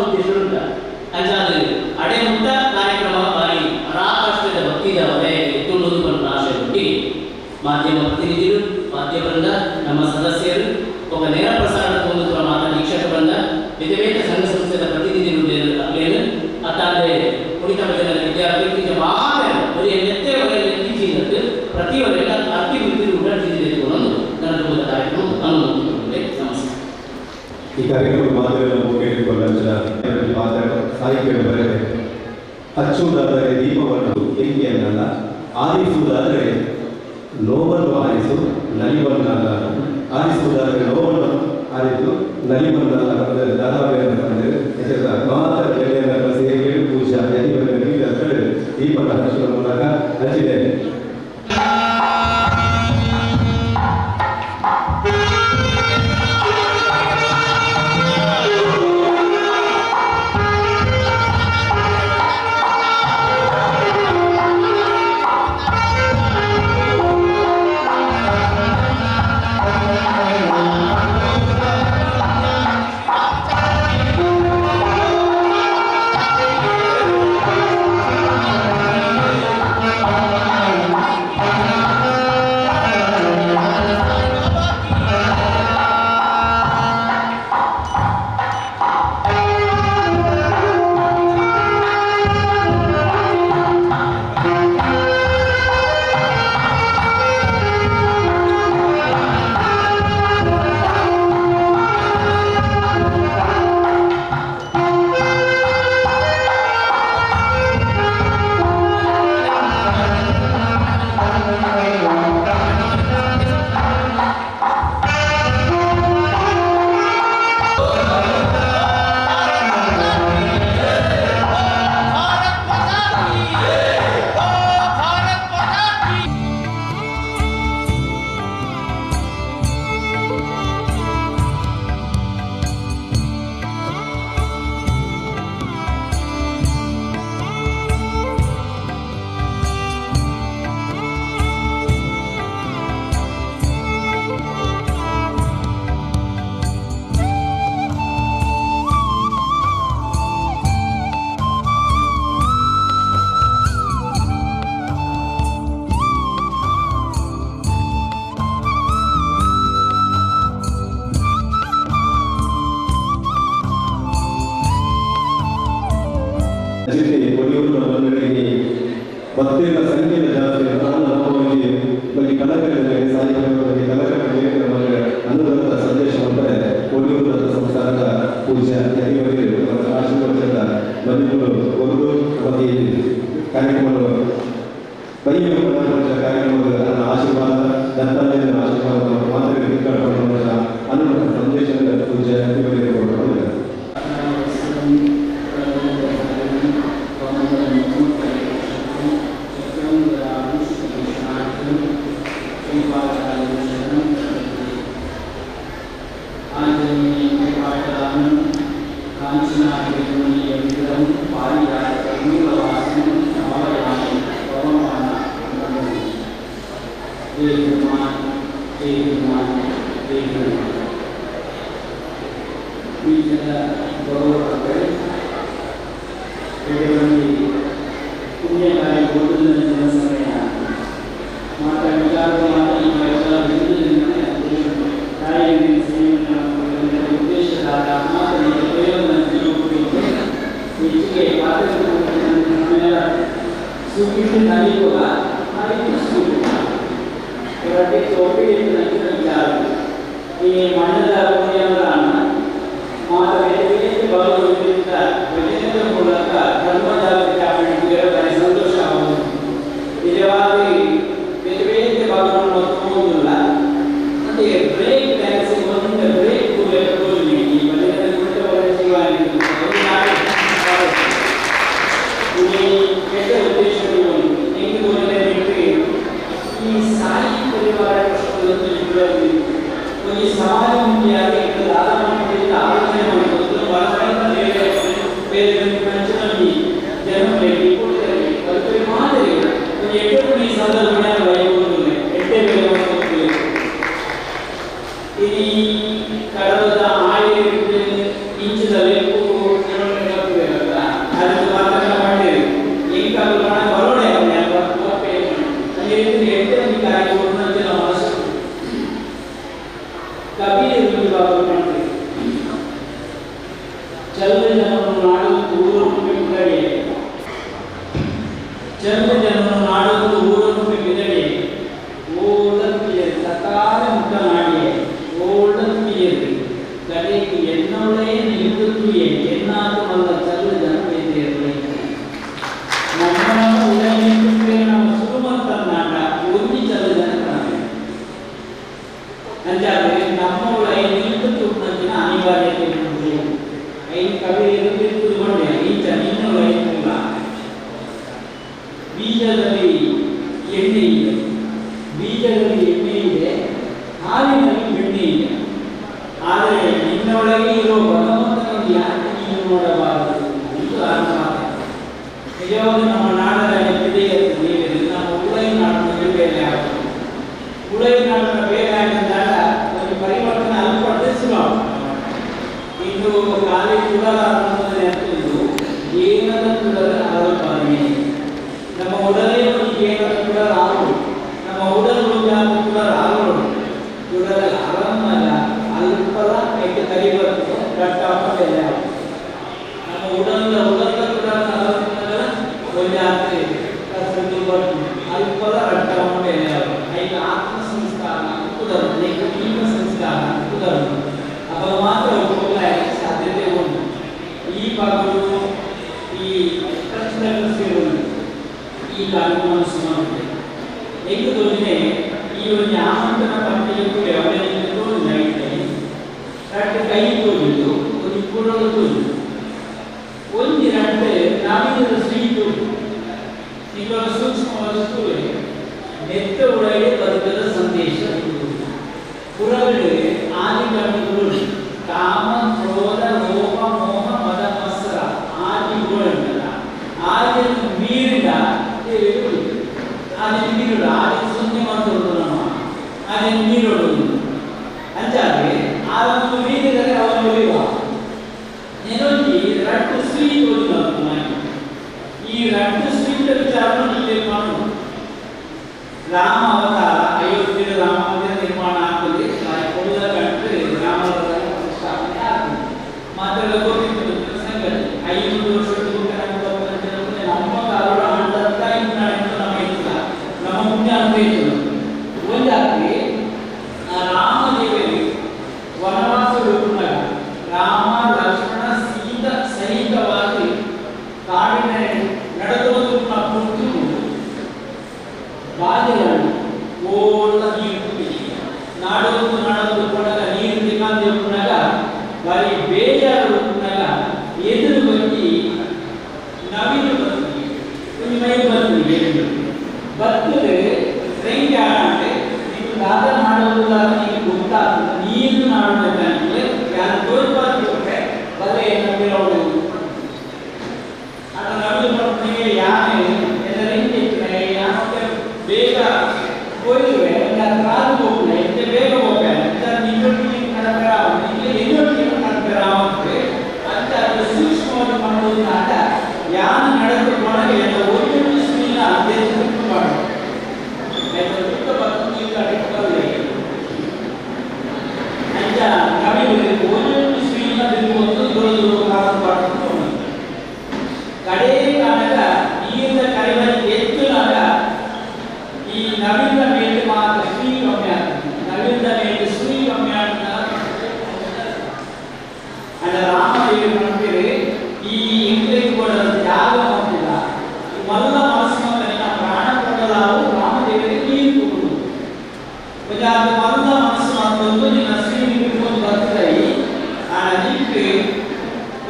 ಉದ್ದೇಶ ಉಂಟ ಅಂಚಾದ ಅಡೆ ಮುಟ್ಟ ಕಾರ್ಯಕ್ರಮ ಬಾರಿ ಪರಾಕಾಷ್ಠದ ಭಕ್ತಿದ ವಲಯಕ್ಕೆ ತುಳುದು ಬಂದ ಆಶೆ ಹುಟ್ಟಿ ಮಾಧ್ಯಮ ಪ್ರತಿನಿಧಿಗಳು ಮಾಧ್ಯಮದಿಂದ ನಮ್ಮ ಸದಸ್ಯರು ಒಬ್ಬ ನೇರ ಪ್ರಸಾರದ ಹೊಂದುವ ಮಾತಾ ವೀಕ್ಷಕ ಬಂದ ಬೇರೆ ಬೇರೆ ಸಂಘ ಸಂಸ್ಥೆಯ ಪ್ರತಿನಿಧಿಗಳು ಅಲ್ಲೇನು ಅತ್ತಾದೆ ಕುಣಿತ ಭಜನೆ ವಿದ್ಯಾರ್ಥಿ ಮಾತ್ರ ಬರೀ ಎತ್ತೆ ಒರೆಯ ಪ್ರತಿಯೊರೆಲ್ಲ ಅತಿ ವೃತ್ತಿ ಉಡಾಡಿಸಿಕೊಂಡು ನನ್ನ ಕಾರ್ಯಕ್ರಮ ಅನುಮತಿ ನಮಸ್ಕಾರ. ಈ ಕಾರ್ಯಕ್ರಮ ಮಾಧ್ಯಮ ಕೇಳಿಕೊಳ್ಳಂಚಿನ ಸಾಹಿತ್ಯ ಬರೆದೆ ಹಚ್ಚುವುದಾದರೆ ದೀಪವನ್ನು ಬೆಂಕಿಯನ್ನಲ್ಲ, ಆರಿಸುವುದಾದರೆ ನೋವನ್ನು ಆರಿಸು ನಲಿವನ್ನಲ್ಲ, ಆರಿಸುವುದಾದರೆ ನೋವನ್ನು ಆರಿಸು ನಲಿವನ್ನಲ್ಲ ಮಾತ್ರ ಸೇವೆ ಪೂಜಾ ದೀಪನ ಹಚ್ಚುವ ಮೂಲಕ ಹಚ್ಚಿದೆ. Thank you. ಭಕ್ತಿಯ ಸಂಖ್ಯೆ ಜಾಸ್ತಿ ನಮ್ಮ ಬಗ್ಗೆ ಕಲಾಕೃತಿಗೆ ಸಾಹಿತ್ಯ ಕಲಾಕೃತಿ ಅನುದಾನದ ಸಂದೇಶ ಅಂದರೆ ಒಲಿಯೂರು ಸಂಸ್ಥಾನದ ಪೂಜ್ಯ ಯತಿಯವರಿಗೆ ಆಶೀರ್ವಚನದ ಬಂಧುಗಳು ಒಂದು ಬಗ್ಗೆ ಕಾರ್ಯಕ್ರಮಗಳು ಬೈಯ ಕಾರ್ಯಕ್ರಮದ ಆಶೀರ್ವಾದ ದತ್ತಾತ್ರೇಯನ ಆಶೀರ್ವಾದವನ್ನು ಮಾತ್ರ ಅನುದಾನ ಸಂದೇಶದ ಪೂಜ್ಯ ಯತಿಯವರಿಗೆ ಕೊಡುತ್ತಾರೆ. ಮಾತ್ರ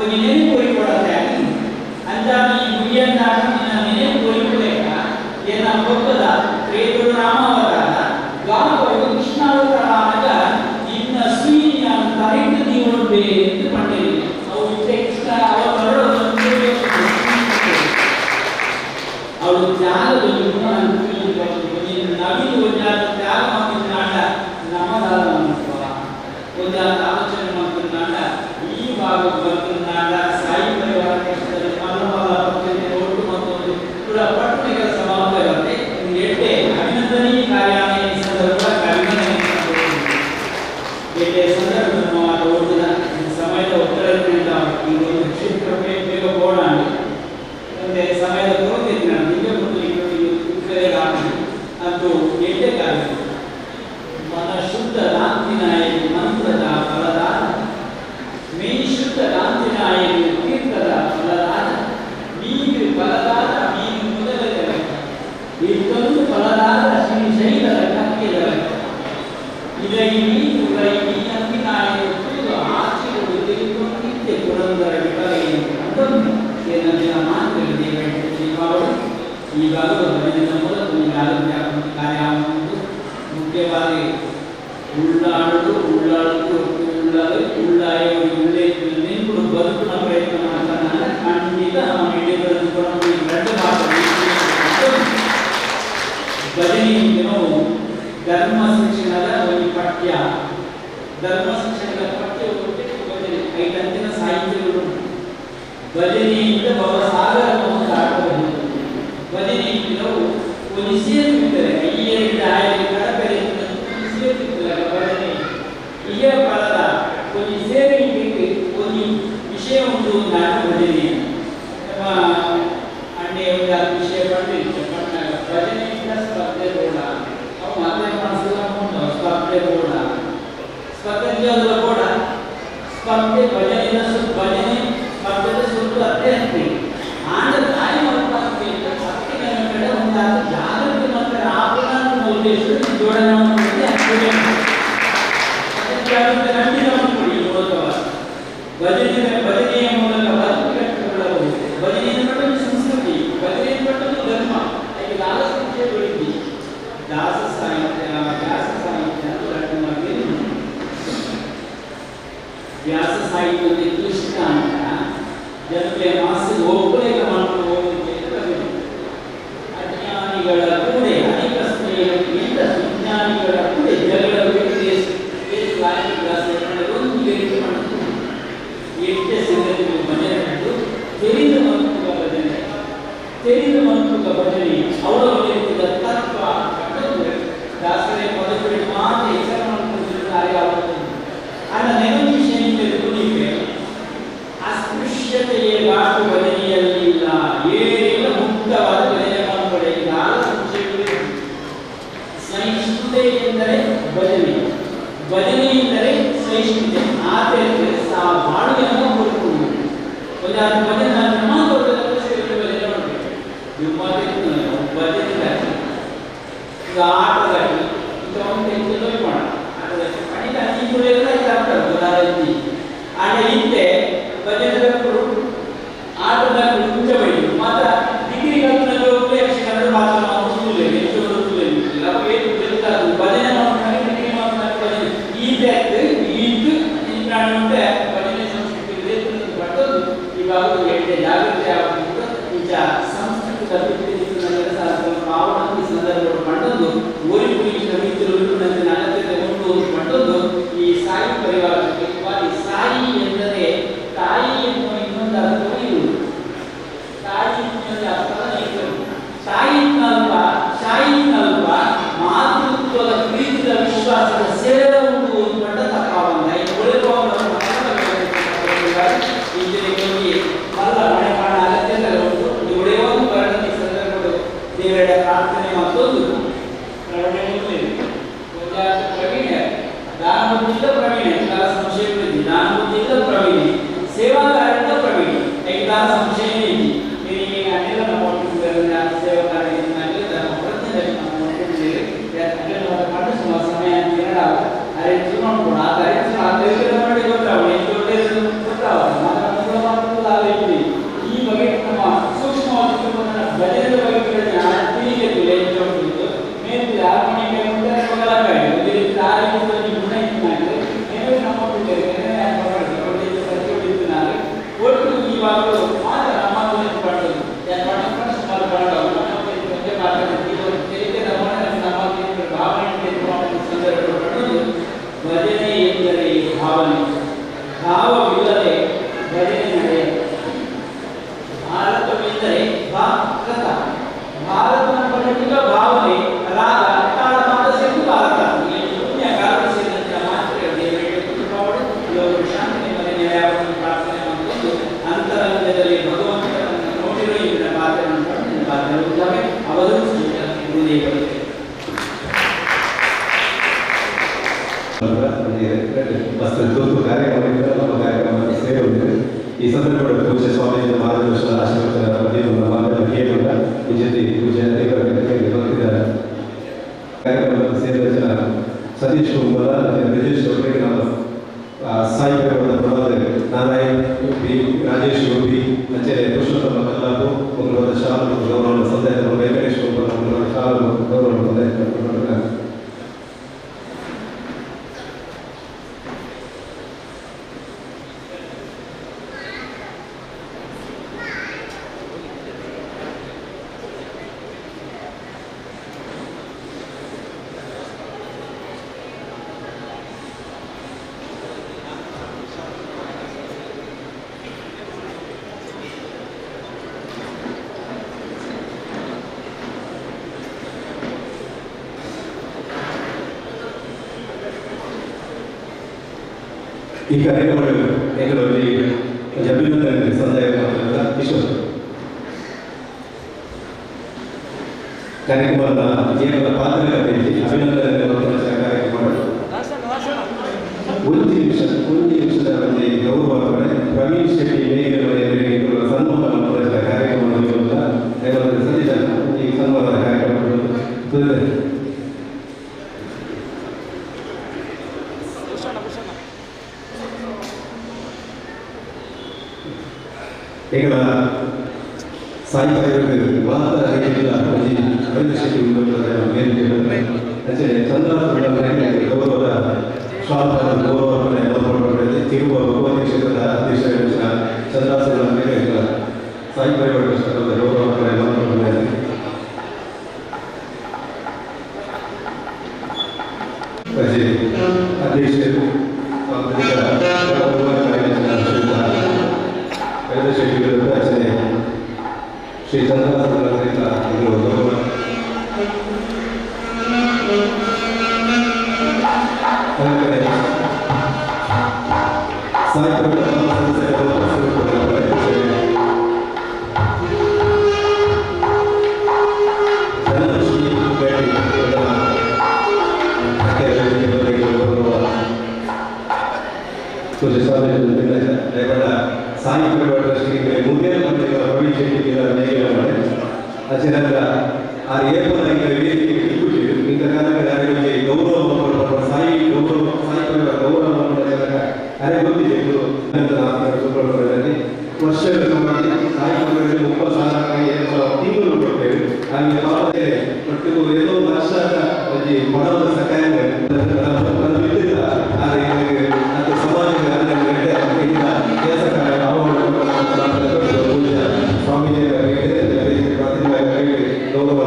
ಒಂಜಿ ನೆನಪು ಒರಿಕೊಡತ್ತೆ ಅಂಚಾದ ಈ ಗುರಿಯನ್ನಾಟ ನಿನ್ನ ನೆನಪು ಒರಿಕೊಡೇಕ ಏನ ಬೊಕ್ಕದ ತ್ರೇತುಡು ರಾಮಾವತಾರ ದ್ವಾಪರಡು ಕೃಷ್ಣಾವತಾರ ಆಗ ನಿನ್ನ ಸುಯಿನ ತರೆಟ್ಟು ದೀವೊಂಡೆ ಎಂದು ಪಂಡಿರಿ ಅವು ಇತ್ತೆ ಕೃಷ್ಣ ಅವತಾರ ಅವಳು ತ್ಯಾಗದಲ್ಲಿ ನವೀನ ಒಂಜಾತ ತ್ಯಾಗ ಮಾಡ್ತಿದ್ದಾಂಡ ನಮ್ಮದಾದ ಒಂಜಾತ ಆಲೋಚನೆ ಮಾಡ್ತಿದ್ದಾಂಡ ಈ ಭಾಗ ಬರ್ತಿದ್ದಾಂಡ ಸಾಯಿ ಪರಿವಾರ ಕಷ್ಟದಲ್ಲಿ ಮಲ್ಲ ಮಲ್ಲ ಪಕ್ಷದ ಒಟ್ಟು ಮತ್ತೊಂದು ಕೂಡ ಪಟ್ಟಣ ಕೆಲಸ ಮಾಡ್ತಾ ಇರುತ್ತೆ. ಎಟ್ಟೆ ಅಭಿನಂದನೀಯ ಕಾರ್ಯಾಲಯ ಈ ಸಂದರ್ಭ ಅಭಿನಂದನೆ ಎಟ್ಟೆ ಸಂದರ್ಭ ನಮ್ಮ ಓದಿದ ಸಮಯದ ಒತ್ತಡದಿಂದ ಈ ಒಂದು ಕ್ಷೇತ್ರ ಬೇಗ ಹೋಗೋಣ ಅಂದ್ರೆ ಸಮಯದ ಕೊರತೆ ನಿಮಗೆ ಅದು ಎಟ್ಟೆ ಕಾರ್ಯ ಮನ ಶುದ್ಧ ದಾಂತಿನಾಯಕ ಮಂತ್ರದ ಫಲದಾನ ಮೇ ಶುದ್ಧ ದಾಂತಿನಾಯಕ ತೀರ್ಥದ ಫಲದಾನ ಮೀನು ಫಲದಾನ ಮೀನು ಮೊದಲದ ಲೆಕ್ಕ ಇಷ್ಟೊಂದು ಫಲದಾನ ಶ್ರೀ ಶೈಲದ ಕಕ್ಕೆದ ಲೆಕ್ಕ ಇದೈ ಮೀನು ಉದೈ ಮೀನಂತಿನಾಯಕ ಆಚೆಗಳು ತಿಳಿದುಕೊಂಡಿದ್ದೆ ಪುರಂದರ ವಿಫಲೆಯನ್ನು ಕಂಡೊಂದು ಏನಂದಿನ ಮಾತುಗಳಿಗೆ ದೀಪಾವಳಿ ಈ ಭಾಗದ ಭಜನೆಯ ಮೂಲಕ ಆರೋಗ್ಯ ಕಾರ್ಯ ಮುಖ್ಯವಾಗಿ ಉಳ್ಳಾಡುದು ಉಳ್ಳಾಡುದು ಉಳ್ಳಾಡು ಉಳ್ಳಾಯ ಉಳ್ಳೇ ನಿಂಪುಡು ಬದುಕುನ ಪ್ರಯತ್ನ ಮಾಡ್ತಾನೆ ಖಂಡಿತ ನಮ್ಮ ಹಿಡಿಯಬರದು ಕೂಡ ಎರಡು ಮಾತು ಭಜನೆ ನಾವು ಧರ್ಮ ಶಿಕ್ಷಣದ ಒಂದು ಪಠ್ಯ ಧರ್ಮ ಶಿಕ್ಷಣದ ಪಠ್ಯ ಭಜನೆ ಐದಂತಿನ ಸಾಹಿತ್ಯಗಳು ಭಜನೆಯಿಂದ ಭವಸಾಗರವನ್ನು ದಾಟಬಹುದು. ಭಜನೆ ನಾವು ಒಂದು ಸೇರಿದ್ದಾರೆ ಐಯರಿಂದ ಆಯರಿ ಕಡಪೆರೆ ಸೇರಿದ್ದಾರೆ ಭಜನೆ ಇಯ ಫಲದ ಒಂದು ಸೇರಿಕೆ ಒಂದು ವಿಷಯ ಉಂಟು ನಾನು ಭಜನೆ ನಮ್ಮ ಅಣ್ಣೆ ಒಂದು ವಿಷಯ ಪಡೆದಿತ್ತು ಪಟ್ನಾಗ ಭಜನೆಯಿಂದ ಸ್ಪರ್ಧೆ ಬೋಡ ಅವು ಮಾತೇ ಮಾಡಿಸಿಲ್ಲ ಸ್ಪರ್ಧೆ ಬೋಡ ಸ್ಪರ್ಧೆ ನಿಜವಾದ ಬೋಡ ಸ್ಪರ್ಧೆ ಭಜನೆಯಿಂದ ಭಜನೆ ಸ್ಪರ್ಧೆದ ಸುತ್ತು ಅತ್ತೆ ಅಂತೀವಿ ಆಂಡ ತಾಯಿ ಮಕ್ಕಳ ಕಡೆ ಒಂದಾದ ಜಾಗೃತಿ ಮಕ್ಕಳ ಆಪಣ ಉದ್ದೇಶ ಜೋಡಣೆ ಭಜನೆ ಭಜನೆಯ ಮೂಲಕ ಬದುಕು ಕಟ್ಟಿಕೊಳ್ಳಬಹುದು. ಭಜನೆಯನ್ನು ಪಟ್ಟೊಂದು ಸಂಸ್ಕೃತಿ, ಭಜನೆಯನ್ನು ಪಟ್ಟೊಂದು ಧರ್ಮ. ಈಗ ದಾಸ ವಿಷಯಗಳಿದ್ವಿ ದಾಸ ಸಾಹಿತ್ಯ ವ್ಯಾಸ ಸಾಹಿತ್ಯ ಅಂತ ವ್ಯಾಸ ಸಾಹಿತ್ಯದಲ್ಲಿ ಕೃಷ್ಣ ಅಂತ ಜನತೆ ಮಾಸಿಗೆ ಒಬ್ಬರೇಗ ಮಾಡ್ಕೊಂಡು ಹೋಗಲಿಕ್ಕೆ ಅಜ್ಞಾನಿಗಳ ಕೂಡೆ ಅನೇಕ ಸ್ನೇಹಿತರಿಂದ ಸುಜ್ಞಾನಿಗಳ ಕೂಡೆ ಜಗಳ ಎಷ್ಟೇ ಸಂಗತಿಗಳು ಭಜನೆ ತಿಳಿದು ಮಂತ್ರುಗ ಭಜನೆ ತಿಳಿದು ಮಂತ್ರುಗ ಭಜನೆ ಅವರ ರೀತಿಯ ತತ್ವ ಕಂಡು ದಾಸರೇ ಪದಗಳು ಮಾತ್ರ ಹೆಸರು ಮಾಡಿಕೊಂಡಿದ್ದಾರೆ. ಆಗ ನೆನಪು ವಿಷಯ ತಿಳಿದುಕೊಂಡಿವೆ ಅಸ್ಪೃಶ್ಯತೆಯೇ ಘಾಟು ಭಜನೆಯಲ್ಲಿಲ್ಲ, ಏನಿಲ್ಲ ಮುಕ್ತವಾದ ಭಜನೆ ಮಾಡಿಕೊಳ್ಳಿ. ಸಹಿಷ್ಣುತೆ ಎಂದರೆ ಭಜನೆ, ಭಜನೆ ಎಂದರೆ ಸಹಿಷ್ಣುತೆ. ಆಚರಿಸಿದರೆ ಸಾ ಬಾಳುವೆಯನ್ನು ಕೊಟ್ಟುಕೊಂಡು ಭಜನೆ ಭಜನೆ ಮಾಡಬೇಕು. ಭಜನೆ ಈಗ ಆಟದಲ್ಲಿ ಮಾಡ ಆಟದಲ್ಲಿ ಪಣಿತ ಆಟ ಹಿಂದೆ ಭಜನೆ ಆಟದ ಮುಂಚೆ ಬೈದು ಮಾತ್ರ ಡಿಗ್ರಿ ಕಲ್ಪನೆ ಯಕ್ಷಗಾನದ ಪಾತ್ರ ಭಜನೆ ಮಾಡ್ತಾರೆ. ಡಿಗ್ರಿ ಮಾಡ್ತಾರೆ ಭಜನೆ ಈ ಈತು ಈ ಪ್ರಾಣಿ ಭಜನೆ ಸಂಸ್ಕೃತಿ ಪಟ್ಟದ್ದು ಈ ಭಾಗದ ಎಟ್ಟೆ ಜಾಗೃತಿ ಆಗುವುದು. ನಿಜ ಸಂಸ್ಕೃತಿ ಈ ಸಂದರ್ಭಗಳು ಪಟ್ಟದ್ದು ಓರಿ ಮಿತ್ರರು ಅಗತ್ಯತೆ ಉಂಟು ಪಟ್ಟದ್ದು ಈ ಸಾಯಿ ಪರಿವಾರಕ್ಕೆ. ಸಾಯಿ ಎಂದರೆ ತಾಯಿ ಎನ್ನುವ ಇನ್ನೊಂದು ಅರ್ಥವೂ ಇರುವುದು. ತಾಯಿ ಅರ್ಥವೇ ಇರುವುದು. ತಾಯಿ ಅಲ್ಪ ಶಾಯಿ ಅಲ್ಪ ಮಾತೃತ್ವದ ಪ್ರೀತಿಯ ವಿಶ್ವಾಸದ ಸೇವೆ ಉಂಟು ಪಟ್ಟ ತಪ್ಪಾವಂದ ಮಲ್ಲ ಮನೆ ಕಾರಣ ಅಗತ್ಯತೆ ಉಂಟು. ಒಳ್ಳೆಯ ಪರಿಣತಿ ಸಂದರ್ಭಗಳು ದೇವರ ಪ್ರಾರ್ಥನೆ ಮತ್ತೊಂದು ಪ್ರವೀಣ ದಾನ ಬುದ್ಧಿಲ್ಲ ಪ್ರವೀಣ ಎಲ್ಲ ಸಂಶಯ ದಾನ ಬುದ್ಧಿಲ್ಲ ಪ್ರವೀಣ ಸೇವಾ ಕಾರ್ಯದ ಪ್ರವೀಣ ದಾನ ಸಂಶಯ ಸೇವಾ ಕಾರ್ಯ ಸುಮಾರು ಸಮಯ ಅರೇಂಜ್ ಮಾಡ್ಕೊಂಡು ಆ ಅರೇಂಜ್ ಗೊತ್ತಾಗ ಗೊತ್ತಾಗ ಅಂದರೆ ಭಾರತ ಭಾರತ ಪಟ್ಟಿಗ ಭಾವನೆ ರಾಗ ತಾಳ ಮಾತ ಸೇರಿ ಭಾರತ ಪುಣ್ಯ ಕಾರಣ ಸೇರಿದಂತೆ ಮಾತ್ರ ದೇವರಿಗೆ ಕೃಪಾವಳು ಲೋಕ ಶಾಂತಿ ನೆಮ್ಮದಿ ನೆಲೆಯಾಗುವಂತೆ ಪ್ರಾರ್ಥನೆ ಮಾಡಿಕೊಂಡು ಅಂತರಂಗದಲ್ಲಿ ಭಗವಂತನನ್ನು ನೋಡಿರೋ ಇವರ ಪಾತ್ರವನ್ನು ಪಾತ್ರವಿದ್ದಾವೆ ಅವರು ಗುರುದೇವರಿಗೆ ಕಾರ್ಯಕ್ರಮ ಸೇವೆ. ಈ ಸಂದರ್ಭದಲ್ಲಿ ಪೂಜ್ಯ ಸ್ವಾಮೀಜಿ ಮಾರ್ಗದರ್ಶನ ಆಶೀರ್ವಚನ ಪಡೆಯುವ ಮಾಧ್ಯಮ ಕೇಳುವ ವಿಜಯತಿ ಪೂಜ್ಯ ಭಕ್ತಿದ್ದಾರೆ. ಕಾರ್ಯಕ್ರಮದ ಸೇರಿದ ಜನ ಸತೀಶ್ ಕುಂಬಲ, ಬ್ರಿಜೇಶ್ ಅವರಿಗೆ ನಮ್ಮ ಸಾಯಿ ಪರಿವಾರದ ಪ್ರಭಾದ ನಾರಾಯಣ್ ಬಿ, ರಾಜೇಶ್ ಗೋಪಿ, ಅಂಚೆ ಪುರುಷೋತ್ತಮ ಕಲ್ಲಾಪು ಮಂಗಳವಾದ ಶಾಲು ಗೌರವ ಸಂದಾಯ, ವೆಂಕಟೇಶ್ ಕುಂಬಲ ಮಂಗಳವಾದ ಶಾಲು ಗೌರವ ಸಂದಾಯ. ಈ ಕಾರ್ಯಕ್ರಮಗಳು ಎಂಗಳಲ್ಲಿ ಅಭಿನಂದನೆ ಸಂದಾಯ ಈಶ್ವರ ಕಾರ್ಯಕ್ರಮದ ಕೇವಲ ಪಾತ್ರಗಳಲ್ಲಿ ಅಭಿನಂದನೆ ಕಾರ್ಯಕ್ರಮ. ಒಂದು ನಿಮಿಷ, ಒಂದು ನಿಮಿಷದ ಒಂದು ಗೌರವ ಪ್ರವೀಣ್ ಶೆಟ್ಟಿ ಮೇಘ ಸನ್ಮಾನ ಕಾರ್ಯಕ್ರಮ ಸತೀಶ ಈ ಸನ್ಮಾನದ ಕಾರ್ಯಕ್ರಮ. ಈಗ ಸಾಯಿ ಮಾತ ಶೆಟ್ಟಿ ಚಂದ್ರ ಗೌರವದ ಶಾಲ್ಪ ಗೌರವ ತಿರುವ ಭಗವತಿ ಕ್ಷೇತ್ರದ ಅಧ್ಯಕ್ಷ ಚಂದ್ರಾಸುರ ಮೇಲೆ ಸಾಯಿ ಪರಿವಾರ ಗೌರವ ಅಧ್ಯಕ್ಷರು ಶೆಟ್ಟಿಗಳು ಶ್ರೀ ಚಂದ್ರಾಸುರ ಗೌರವ ಸಾಯಿ ಪರಿವಾರ ಟ್ರಸ್ಟಿಗೆ ಮುಂದೆ ಪ್ರವೀಣ್ ಶೆಟ್ಟಿ ಅಚೇನಂತರ ಆ ಏಪದ ವೇದಿಕೆ ಇಂಥ ಕಾಲಕ್ಕೆ ಗೌರವ ಸಾಯಿ ಗೌರವ ಸಾಯಿ ಪರಿವಾರ ಗೌರವ ಅರೆ ಗೊತ್ತಿದೆ ವರ್ಷಗಳ ಸಾಯಿ ಪರಿವಾರದಲ್ಲಿ 30,000 ತಿಂಗಳು ಕೊಡ್ತೇವೆ. ಹಾಗೆ ಒಟ್ಟು ಏನೋ ವರ್ಷ ಬಡವರ ಸಹಾಯ ಸ್ವಾಮೀಜಿ ಗೌರವ.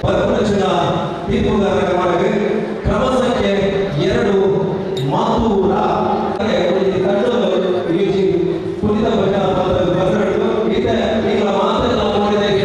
ಪರಪುರಚನ ತೀರ್ಪುಗಾರರ ಒಳಗೆ ಕ್ರಮ ಸಂಖ್ಯೆ 2 ಮಾತೂರ ಪುನಿತ ಭಜನಾ ಬಸರಡು ಈತ ಈಗ ಮಾತ್ರ ನಾವು ನೋಡಿದ ಿ.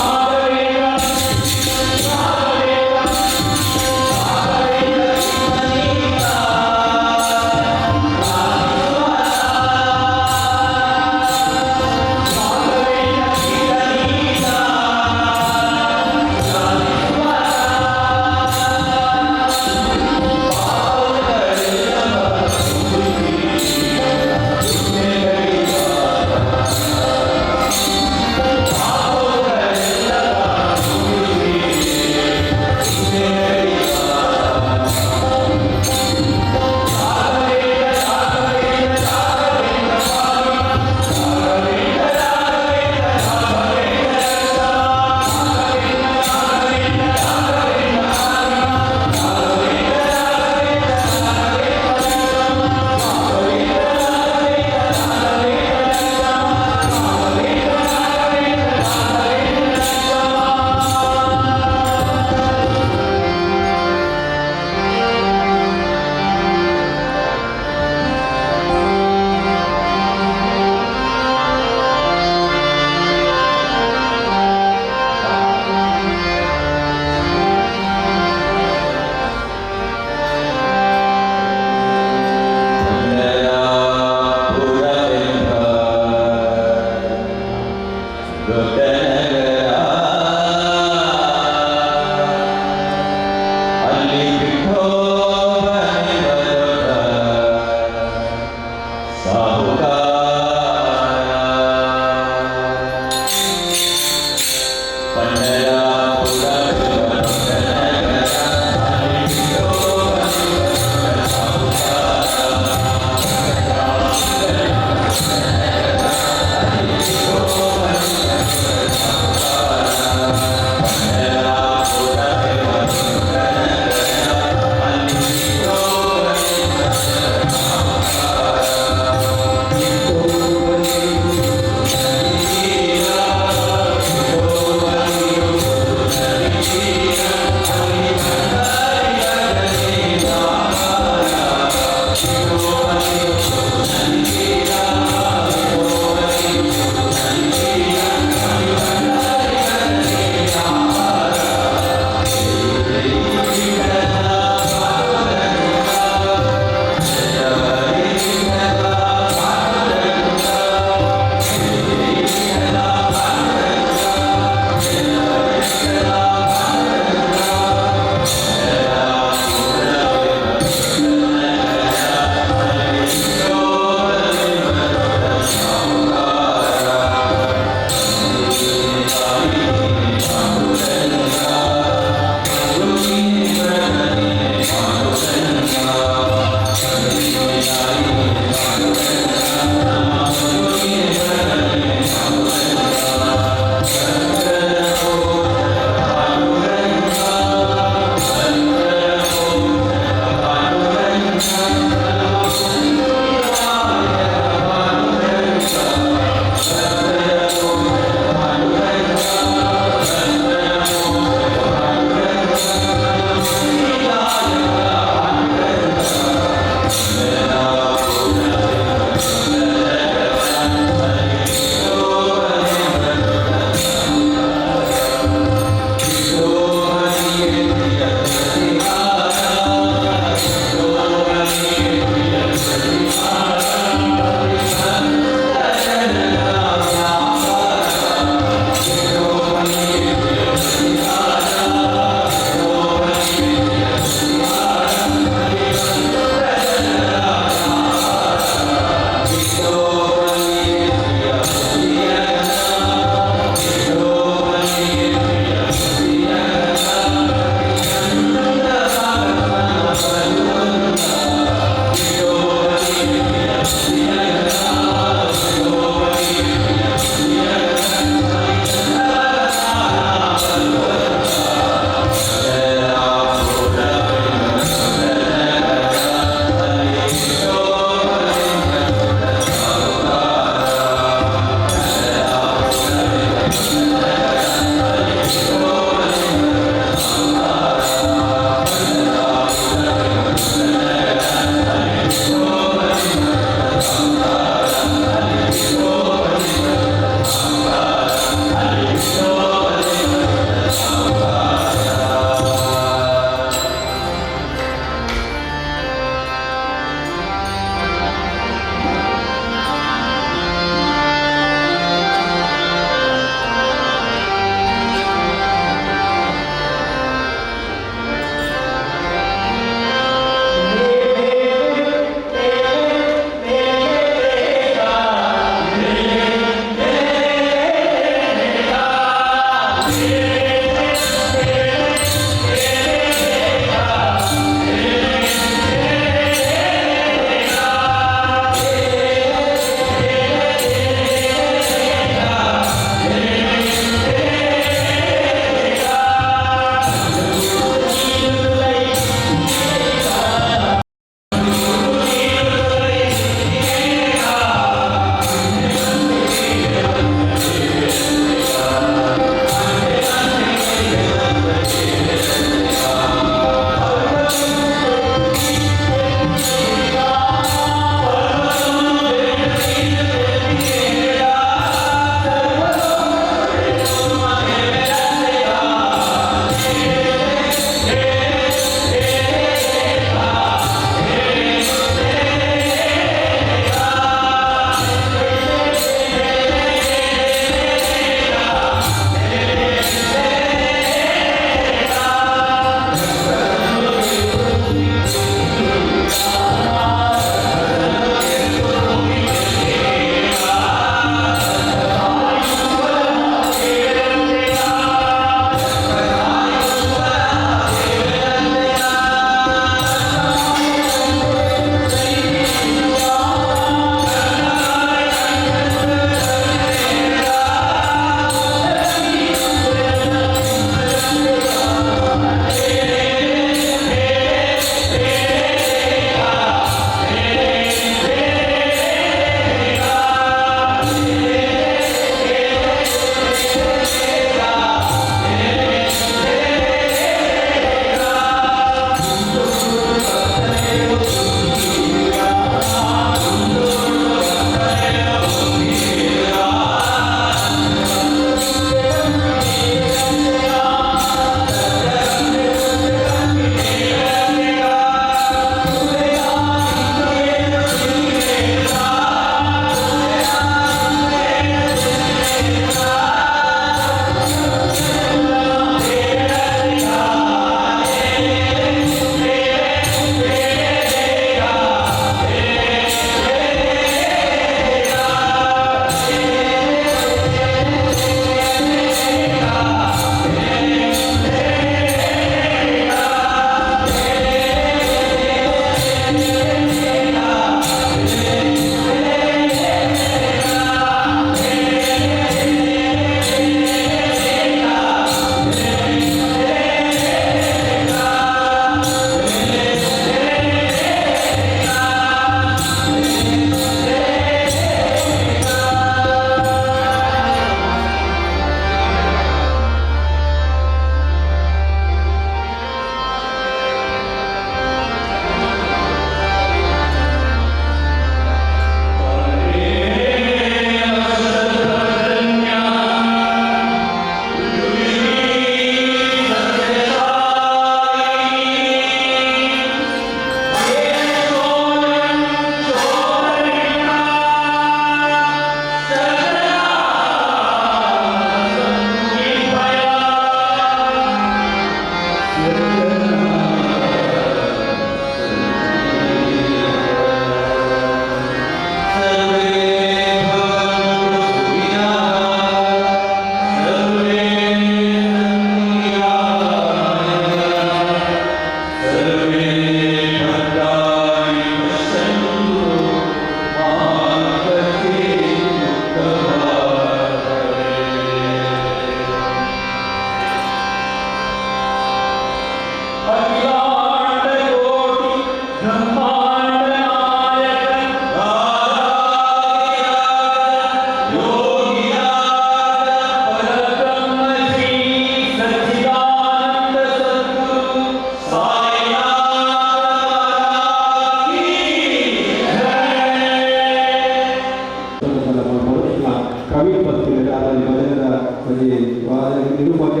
ನಿರೂಪಕ್ಕೆ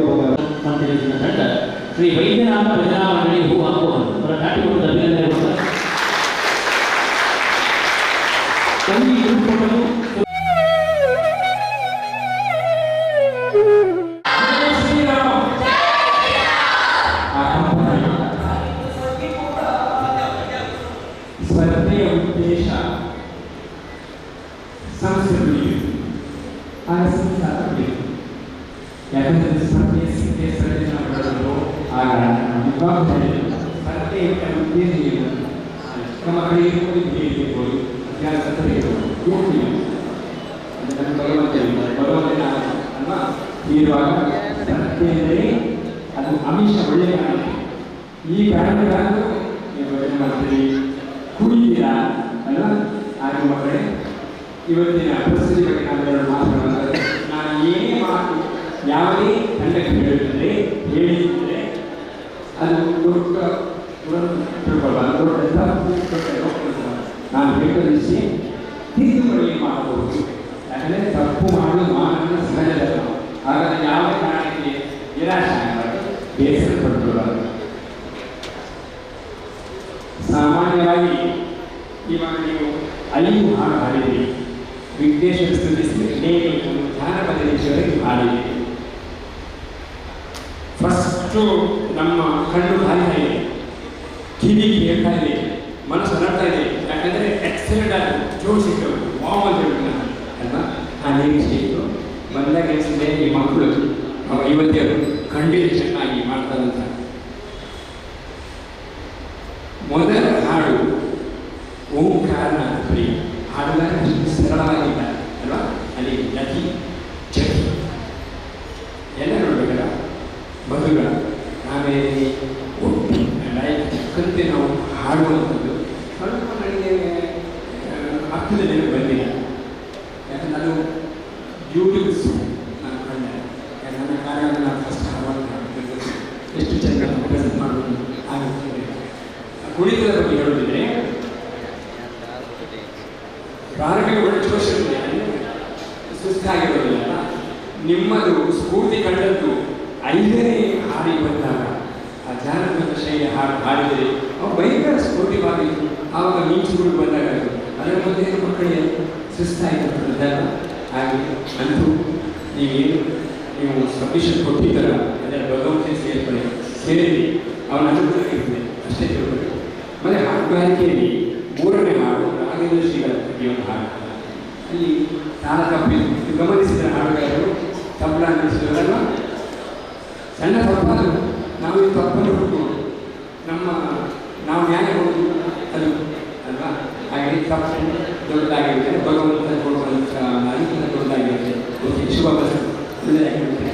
ತಂಡ ಶ್ರೀ ವೈದ್ಯನಾಥ ಭಜನಾ ಮಂಡಳಿ ಹೂ ಹಾಕುವ ಅವರ ನಾಟಿಕೊಂಡು ಅಭಿನಂದನೆ ಕೊಡ್ತಾರೆ. ಒಂಜಿ ನಿರೂಪಕರು ಸ್ಪರ್ಧೆಯ ಉದ್ದೇಶ ಸಂಸ್ಕೃತಿ ಆ ಸಂಸ್ಕಾರ. ಯಾಕಂದರೆ ಸ್ಪರ್ಧೆಯ ಸ್ಪರ್ಧೆ ನಾವು ಆಗ ಸ್ಪರ್ಧೆಯ ಉದ್ದೇಶ ಏನು? ಚಿಕ್ಕ ಮಕ್ಕಳಿಗೆ ಇರ್ಬೋದು, ಅಧ್ಯಾಸಕರಿರ್ಬೋದು, ನಮ್ಮ ಭಗವಂತ ಭಗವಂತನ ಅಲ್ವಾ? ಹೀರುವಾಗ ಸ್ಪರ್ಧೆ ಅಂದರೆ ಅದು ಅಮಿಷ ಒಳ್ಳೆಯ ಕಾರಣಕ್ಕೆ. ಈ ಕಾರಣಕ್ಕಾದರೂ ನೀವು ಏನು ಮಾಡ್ತೀರಿ, ಕುಡಿತೀರಾ ಅಲ್ವಾ? ಹಾಗೆ ಮಕ್ಕಳೇ, ಇವತ್ತಿನ ಪ್ರಸ್ತುತಿ ಬಗ್ಗೆ ನಾನು ಎರಡು ಮಾತುಗಳನ್ನು, ನಾನು ಏನೇ ಮಾತು ಯಾವುದೇ ತಂಡಕ್ಕೆ ಹೇಳಿದರೆ ಅದು ದೊಡ್ಡ ತಿಳ್ಕೊಳ್ಬಾರ್ದು, ದೊಡ್ಡ ತಪ್ಪು. ನಾನು ಹೇಳಿದ ವಿಷಯ ತಿದ್ದುಪಡಿ ಮಾಡಬಹುದು. ಯಾಕಂದರೆ ತಪ್ಪು ಮಾಡುವುದು ಮಾನವನ ಸಹಜ ಧರ್ಮ. ಹಾಗಾದರೆ ಯಾವ ಕಾರಣಕ್ಕೆ ನಿರಾಶೆ ಆಗಬಾರ್ದು, ಬೇಸರ ಪಟ್ಟುಕೊಳ್ಳಬಾರ್ದು. ಸಾಮಾನ್ಯವಾಗಿ ಇವಾಗ ನೀವು 5 ಹಾಡು ಹಾಡಿದ್ದೀರಿ. ವಿಘ್ನೇಶ್ವರ ಸ್ತುತಿಸಿ ಒಂದು ಜಾನಪದ ದೇಶವರೆಗೆ ಹಾಡಿದ್ದೀರಿ. ಫಸ್ಟು ನಮ್ಮ ಕಣ್ಣು ಕಾಯ್ತಾ ಇದೆ, ಕಿವಿ ಕೇಳ್ತಾ ಇದೆ, ಮನಸ್ಸು ಅರಡ್ತಾ ಇದೆ. ಯಾಕಂದರೆ ಎಕ್ಸಲೆಂಟ್ ಆಗಿ ಜೋಡಿಸಿಟ್ಟು ವಾವ್ ಅಂತ ಹೇಳ್ಬಿಟ್ಟು ಅಲ್ವಾ? ಆ ನಿರೀಕ್ಷೆ ಇತ್ತು. ಬಂದಾಗ ಎನಿಸಿದೆ ಈ ಮಕ್ಕಳು ಯುವತಿಯರು ಖಂಡಿತ ಚೆನ್ನಾಗಿ ಮಾಡ್ತಾರಂತ. ಮೊದಲ ಹಾಡು ಓಂಕಾರನಾಥ ಪ್ರಿಯ ಹಾಡುವಾಗ ಅಷ್ಟು ಸರಳವಾಗಿಲ್ಲ ಅಲ್ವಾ? ಅಲ್ಲಿ ನದಿ ಚಟಿ ಎಲ್ಲ ನೋಡಬೇಕಲ್ಲ, ಮಧುರ, ಆಮೇಲೆ ಒಟ್ಟು ಲಯಕ್ಕೆ ತಕ್ಕಂತೆ ನಾವು ಹಾಡುವಂಥದ್ದು ಸ್ವಲ್ಪ ನನಗೆ ಅರ್ಥದ ನೆನಪು ಬಂದಿಲ್ಲ. ಯಾಕಂದರೆ ಅದು ಯೂಟ್ಯೂಬ್ಸ್ ನಾನು ಕಂಡೆ. ನನ್ನ ಕಾರ್ಯವನ್ನು ನಾನು ಫಸ್ಟ್ ಹಾಡುವಂತ ಎಷ್ಟು ಚೆಂದ ಪ್ರೆಸೆಂಟ್ ಮಾಡ್ಬೋದು ಆಗುತ್ತೆ. ಕುಣಿತದ ಬಗ್ಗೆ ಹೇಳುವುದಿದ್ರೆ ಪ್ರಾರಂಭಿಕ ಒಳ್ಳೆ ಜೋಶಿರ್ತದೆ, ಸುಸ್ತಾಗಿರೋದಿಲ್ಲ. ನಿಮ್ಮದು ಸ್ಫೂರ್ತಿ ಕಂಡದ್ದು 5ನೇ ಹಾಡಿಗೆ ಬಂದಾಗ ಆ ಜಾನಪದ ಶೈಲಿ ಹಾಡು ಹಾಡಿದರೆ ಅವು ಭಯಂಕರ ಸ್ಫೂರ್ತಿವಾಗಿತ್ತು. ಆವಾಗ ಮೀಚುಗಳು ಬಂದಾಗ ಅದರ ಮುಂದೆ ಮಕ್ಕಳಿಗೆ ಸುಸ್ತಾಗಿರ್ತದಲ್ಲ. ಹಾಗೆ ಅಂತೂ ನೀವೇನು ನೀವು ಸಬ್ಮಿಷನ್ ಕೊಟ್ಟಿದ್ದರ ಅದರ ಭಗವಂತ ಸೇರ್ಪಡೆ ಸೇರಿ ಅವನ ಅನುಕೂಲ ಇರ್ತದೆ ಅಷ್ಟೇ ತಿಳ್ಕೊಬೇಕು. ಮತ್ತು ಹಾಡುಗಾರಿಕೆಯಲ್ಲಿ 3ನೇ ಹಾಡು ರಾಘವೇಂದ್ರ ಶ್ರೀಗಳ ಒಂದು ಹಾಡು. ಅಲ್ಲಿ ತಾಳ ತಪ್ಪಿದ್ದು ಗಮನಿಸಿದ ಹಾಡುಗಾರರು ತಬಲ ಅನ್ನಿಸಿದವರಲ್ಲ, ಸಣ್ಣ ತಪ್ಪಾದರು ನಾವು ಈ ತಪ್ಪನ್ನು ಹುಡುಕುವುದು ನಮ್ಮ ನಾವು ನ್ಯಾಯ ಕೊಡುವುದು ಅದು ಅಲ್ವಾ? ಹಾಗೆ ತಪ್ಪು ದೊಡ್ಡದಾಗಿರುತ್ತೆ, ಭಗವಂತ ಕೊಡುವಂಥ ಅನುಕೂಲ ದೊಡ್ಡದಾಗಿರುತ್ತೆ. ಓಕೆ, ಶುಭ ಬಸ್ ಒಳ್ಳೆಯದಾಗಿರುತ್ತೆ.